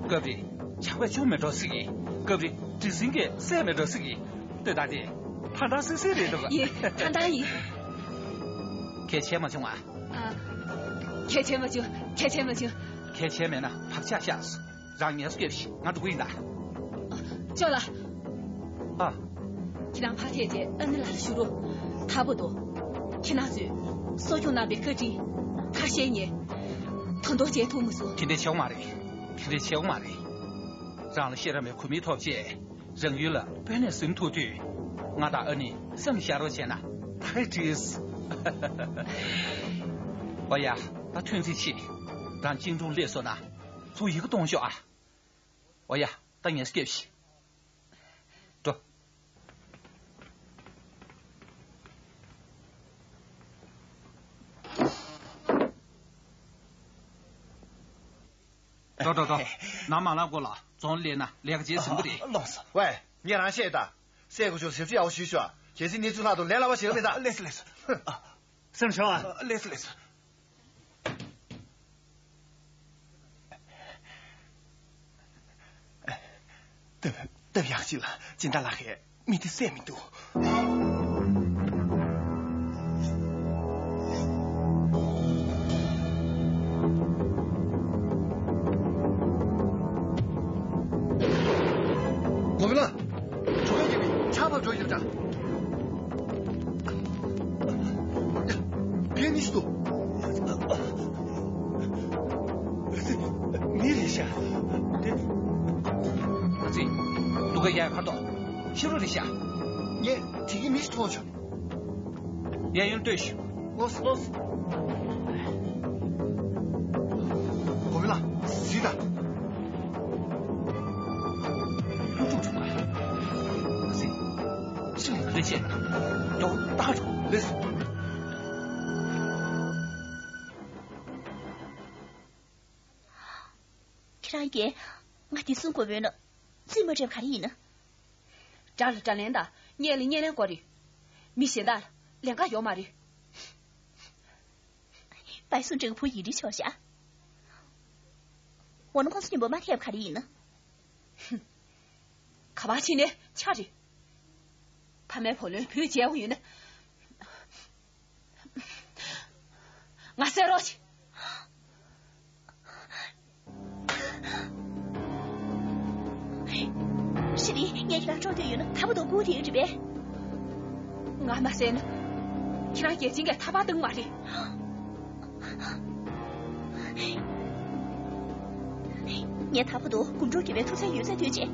སྐབས་རེ་ཇག་པས་ཅོ་མེ་འགྲོ་སྲིད་ཀྱི། སྐབས་རེ་གྲི་འཛིན་གྱིས་བསད་མེ་འགྲོ་སྲིད་ཀྱི། ལྟོས་དང་དེ། ཐང་ཐང་སིག་སིག་རེད་འདུག་ཡིན། ཐང་ཐང་ཡིན། གལ་ཆེ་མ་བྱུང་ཨ། ཨ། གལ་ཆེ་མ་བྱུང་། གལ་ཆེ་མ་བྱུང་། གལ་ཆེ་མེད་ན་བག་ཆགས་བཞག་སོང་། རང་ངལ་གསོ་སྐྱེལ་ཞིག་ང་འགྲོ་གི་ཡིན་ད། ཅོ་ལགས། ཨ། ཁྱེད་རང་ཕར་ཐད་དེ་ཨ་ནི་ལགས་ལ་ཞུ་རོགས། ཐར་པོ་འདུག་ཁྱེད་རང་ཚོས་གསོ་སྐྱོང་གནང་བའི་བཀའ་དྲིན་ཐར་ཤེས་ཉེ། དོན་དོ་བྱེད་ཐུབ་མི་སོང་། དེ་འདྲ་བྱེད་དགོས་མ་རེད། དེ་འདྲ་བྱེད་དགོས་མ་རེད། རང་ལ་ཤེས་རབ་མེད་ཁུ་མི་ཐོབ་ཅེས། རང་ཡུལ་ལ་དཔོན་གནས་ཟིན་ཐུབ་དུས། ང་དང་ཨ་ནི་སེམས་བཞག་རོགས་བྱས་ན་ད་ག་འགྲིག་འོ་ཡ། ད་ཐོན་རྩིས་བྱེད། རང་གཅེན་གཅུང་སླེབས་སོང་ན་ཚུར་ཡི་གེ་གཏོང་ཤོག་ཨ། འོ་ཡ། ད་ངས་སྐྱེལ་ཤིག་འགྲོ། འགྲོ་འགྲོ་འགྲོ། ནམ་མ་ལངས་གོང་ལ་རྫོང་སླེབས་ན་ལས་ཀ་བྱེད་ཟིན་གི་རེད། ལགས་སོ། ཝེ། ངས་རང་བཤད་ད། སྲས་སྐུ་ཞབས་ཞབས་ཕྱི་ཡག་པོ་ཞུས་ཤོག་གལ་སྲིད་གནས་ཚུལ་ལྷག་ཐུབ་ལས་སླ་བ་ཞིག་མི་གདའ། ལགས་སོ་ལགས་སོ། ཨ། སེམས་ཆུང་ཨ། ལགས་སོ་ལགས་སོ། སྟབས་སྟབས་ཡག་ཅིག་ལ་སྦྱིན་བདག་ལགས་ཀྱིས་མི་དེ་བསད་མི་འདུག་གོ་མི་ལ། གྲོགས་ཀྱི་མི་ཆར་པ་འགྲོ་ཡོད་འདྲ། ཡ། བེ་ནི་སྟོ། མི་རེད་ཤག་དེ། ཨ་ཙི། སྡུག་ག་ཡ་ཁ་དོག་ཤི་རོ་རེད་ཤག་ངས་དེ་གི་མི་ཞིག་མཐོང་བྱུང་། གཡས་གཡོན་ལྟོས་ཤིག་ལོས་ལོས། གོ་མི་ལ་སི་ད། ལུ་ཏུ་ཏུ་མ། ཨ་ཙི། ཤི་ལི་ལ་ལེ་ཆེ། ཡོ་ད་རུ་ལེ་སུ། ཁྱེད་རང་གིས་ང་འདི་གསུང་དགོས་པོ་ཡོད་ན། རྩིས་མ་སྤྲད་པ་ག་རེ་ཡིན་ན། དགྲ་ལ་དགྲ་ལན་དང་། གཉེན་ལ་གཉེན་ལན་དགོས་རེད། མི་གཞན་དག་ལ་ལན་ཁག་ཡོད་མ་རེད། བའི་སུ་འདྲ་གི་བུ་ཡིན་རིགས་ཆོག་ཤག་འོ་ན་ཁོང་ཚོ་མཉམ་པོ་མ་ཐེབས་ག་རེ་ཡིན་ན། ག་པར་ཕྱིན་ནས་ཆ་རེད། ཕ་མའི་བུ་ལོན་བུས་འཇལ་དགོས་ཡོད་ན། ང་གསན་རོགས་བྱེད། ཤི་ལི། ངས་ཁྱེད་རང་སྐྲོད་འདོད་ཡོད་ན་ཐར་པ་དང་སྒུག་དེ་ཡོད་རེད་པས། ང་མ་གསན་ན། ཁྱེད་རང་རྒྱལ་ཆེན་གྱིས་ཐར་པ་བཏང་མ་རེད། ངས་ཐར་པ་དང་དགུང་གྲོང་རྒྱལ་བའི་ཐུགས་བརྩེ་ཡོད་ཚད་འདོད་ཅེས།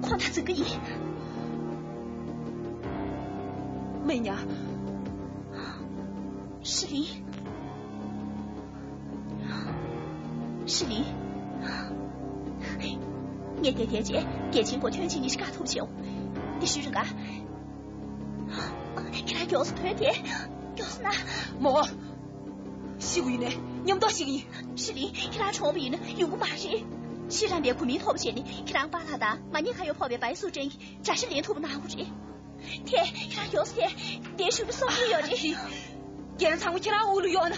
ཁོང་དང་འཛིང་གི་ཡིན། མི་ཉག་ཤི་ལི། ཤི་ལི། ངས་བསྡད་བསྡད་བྱས་རྒྱལ་ཆེན་སྐོར་ཐོན་ཆེན་ཉི་ཤུ་ཀ་ཐུབ་བྱུང་། འདི་ཞུས་རེད་ག་ཁྱེད་རང་མགྱོགས་སུ་ཐོན་ཏེ། མགྱོགས་སུ་ན། མོ། ཤི་དགོས་ཡིན་ནས་མཉམ་དུ་ཤི་གི་ཡིན། ཤི་ལི། ཁྱེད་རང་གྲོངས་པ་ཡིན་ན་ཡོང་གི་མ་རེད། ཤེས་རམས་པའི་གོ་མིང་ཐོབ་བྱས་ནས་ཁྱེད་རང་པཱ་ལགས་དང་མ་ཉེས་ཁ་གཡོག་ཕོག་པའི་བའི་སུ་ཀྲེན་གྱི་དགྲ་ཤ་ལེན་ཐུབ་པ་གནང་དགོས་རེད། དེ་ཁྱེད་རང་མགྱོགས་སེ་དེ་ཞུ་རུ་སོང་གི་ཡོད་རེད། རྒྱན་ཚང་མ་ཁྱེད་རང་དབུ་ལུ་གཡོག་ན།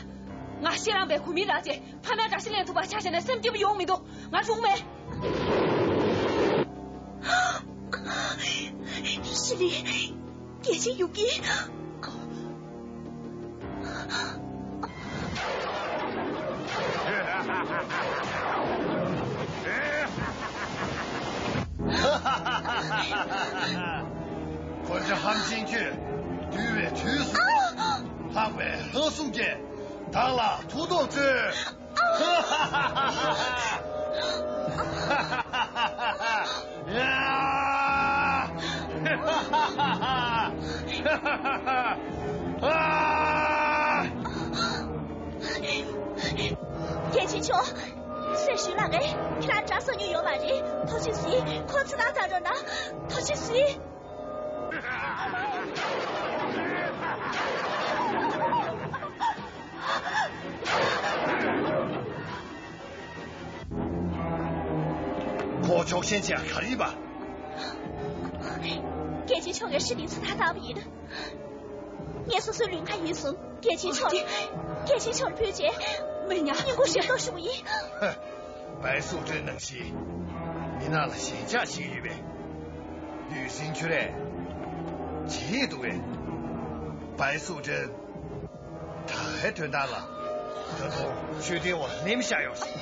ང་ཤེས་རམས་པའི་གོ་མིང་རག་རྗེས་ཕ་མའི་དགྲ་ཤ་ལེན་ཐུབ་པ་ཆ་བཞག་ན་སེམས་སྐྱིད་པོ་ཡོང་མི་འདུག་ང་རུང་མེད། ཤི་ལི། རྒྱལ་ཆེན་ཡུ་ཀི། ཁོ་ཚོ་ཧམ་ཆེན་ཁྱོད། འདུལ་བའི་དུས་སུ། ལྷག་པའི་ལྷ་སྲུང་གིས་བདག་ལ་ཐུགས་དམ་གཙོས། རྒྱལ་ཆེན་མཆོག་སྲས་ཞུས་ལགས་ཀྱིས་ཁྱེད་རང་འདྲ་བསམ་མྱོང་ཡོད་མ་རེད། ཐུགས་རྗེ་གཟིགས། ཁོ་ཚོ་ལ་ད་རོགས་གནང་། ཐུགས་རྗེ་གཟིགས། ཁོ་ཕྱོགས་ཞེན་བྱས་ག་རེ་ཡིན་པ། རྒྱལ་ཆེན་མཆོག་གིས་ཧྲི་ལིན་ཚུར་ལ་བཏང་བ་ཡིན། ངས་སོ་སོའི་ལུས་ཁ་ཡིད་གསུམ་རྒྱལ་ཆེན་མཆོག་རྒྱལ་ཆེན་མཆོག་ལ་ཕུལ་རྗེས། མི་ཉག་སྙིང་ཁོང་ཞིག་ཏོག་ཞུ་བ་ཡིན། ཧ། བའི་སུ་ཀྲེན་ནང་བཞིན་མི་ནག་ལ་ཞེན་ཆགས་བྱེད་ཀྱི་ཡོད་པས། ལུས་སེམས་ཁྱོད་རས་བརྗེད་འདུག་པས། བའི་སུ་ཀྲེན། ད་ལྟའི་དོན་དག་ལ། ད་དུང་ཆོས་ལྡན་བ་ལེམ་བཞག་ཡོང་ཞིག་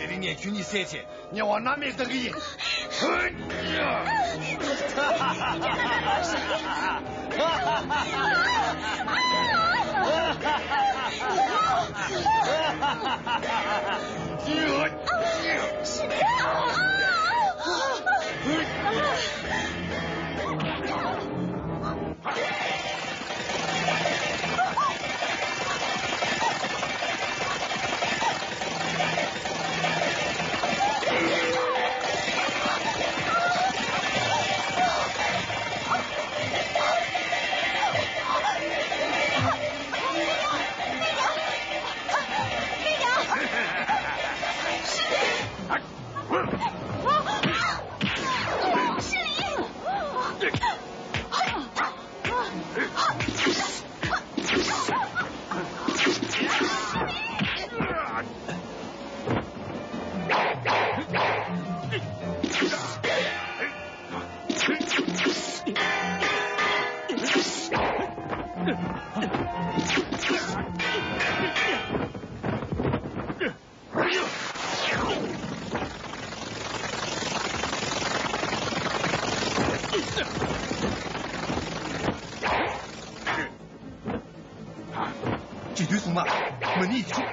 དེ་རིང་ངས་ཁྱོད་གཉིས་བསད་བྱས་དམྱལ་བར་མནར་མེད་བཏང་གི་ཡིན། ཧུད། རྗེ་བདུད་སྲུང་མ། མ་ཎི་ཡིག་ཆུ།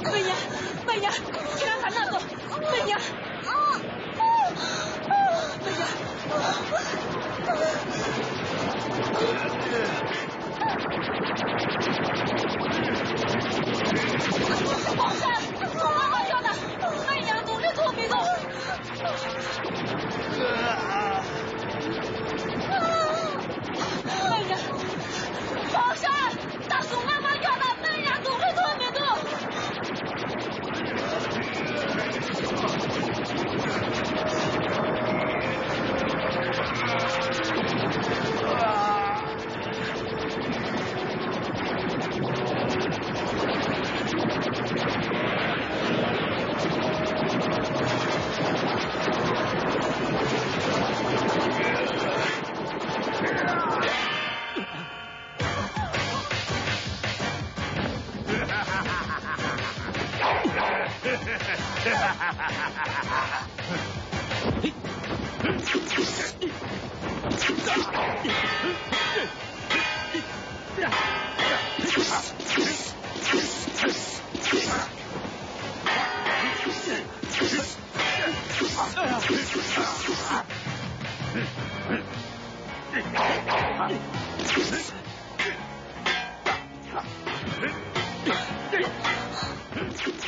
མ་ཡ། མ་ཡ། ཁྱེད་རང་ག་ན་ལོ། མ་ཡ། མ་ཡ།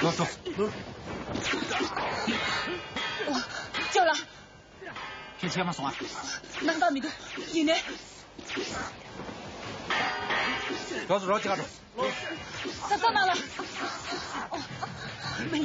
ལོ་ཚོ། ཅོ་ལ། ཁྱེད་ཆད་མ་སོང་ཨ། སྣང་དག་མི་འདུག་ཡིན་ནའི། ལོ་ཚོ་རོགས་ཅིག་ག་འགྲོ། ས་ས་མ་ལ། མ་ཡ།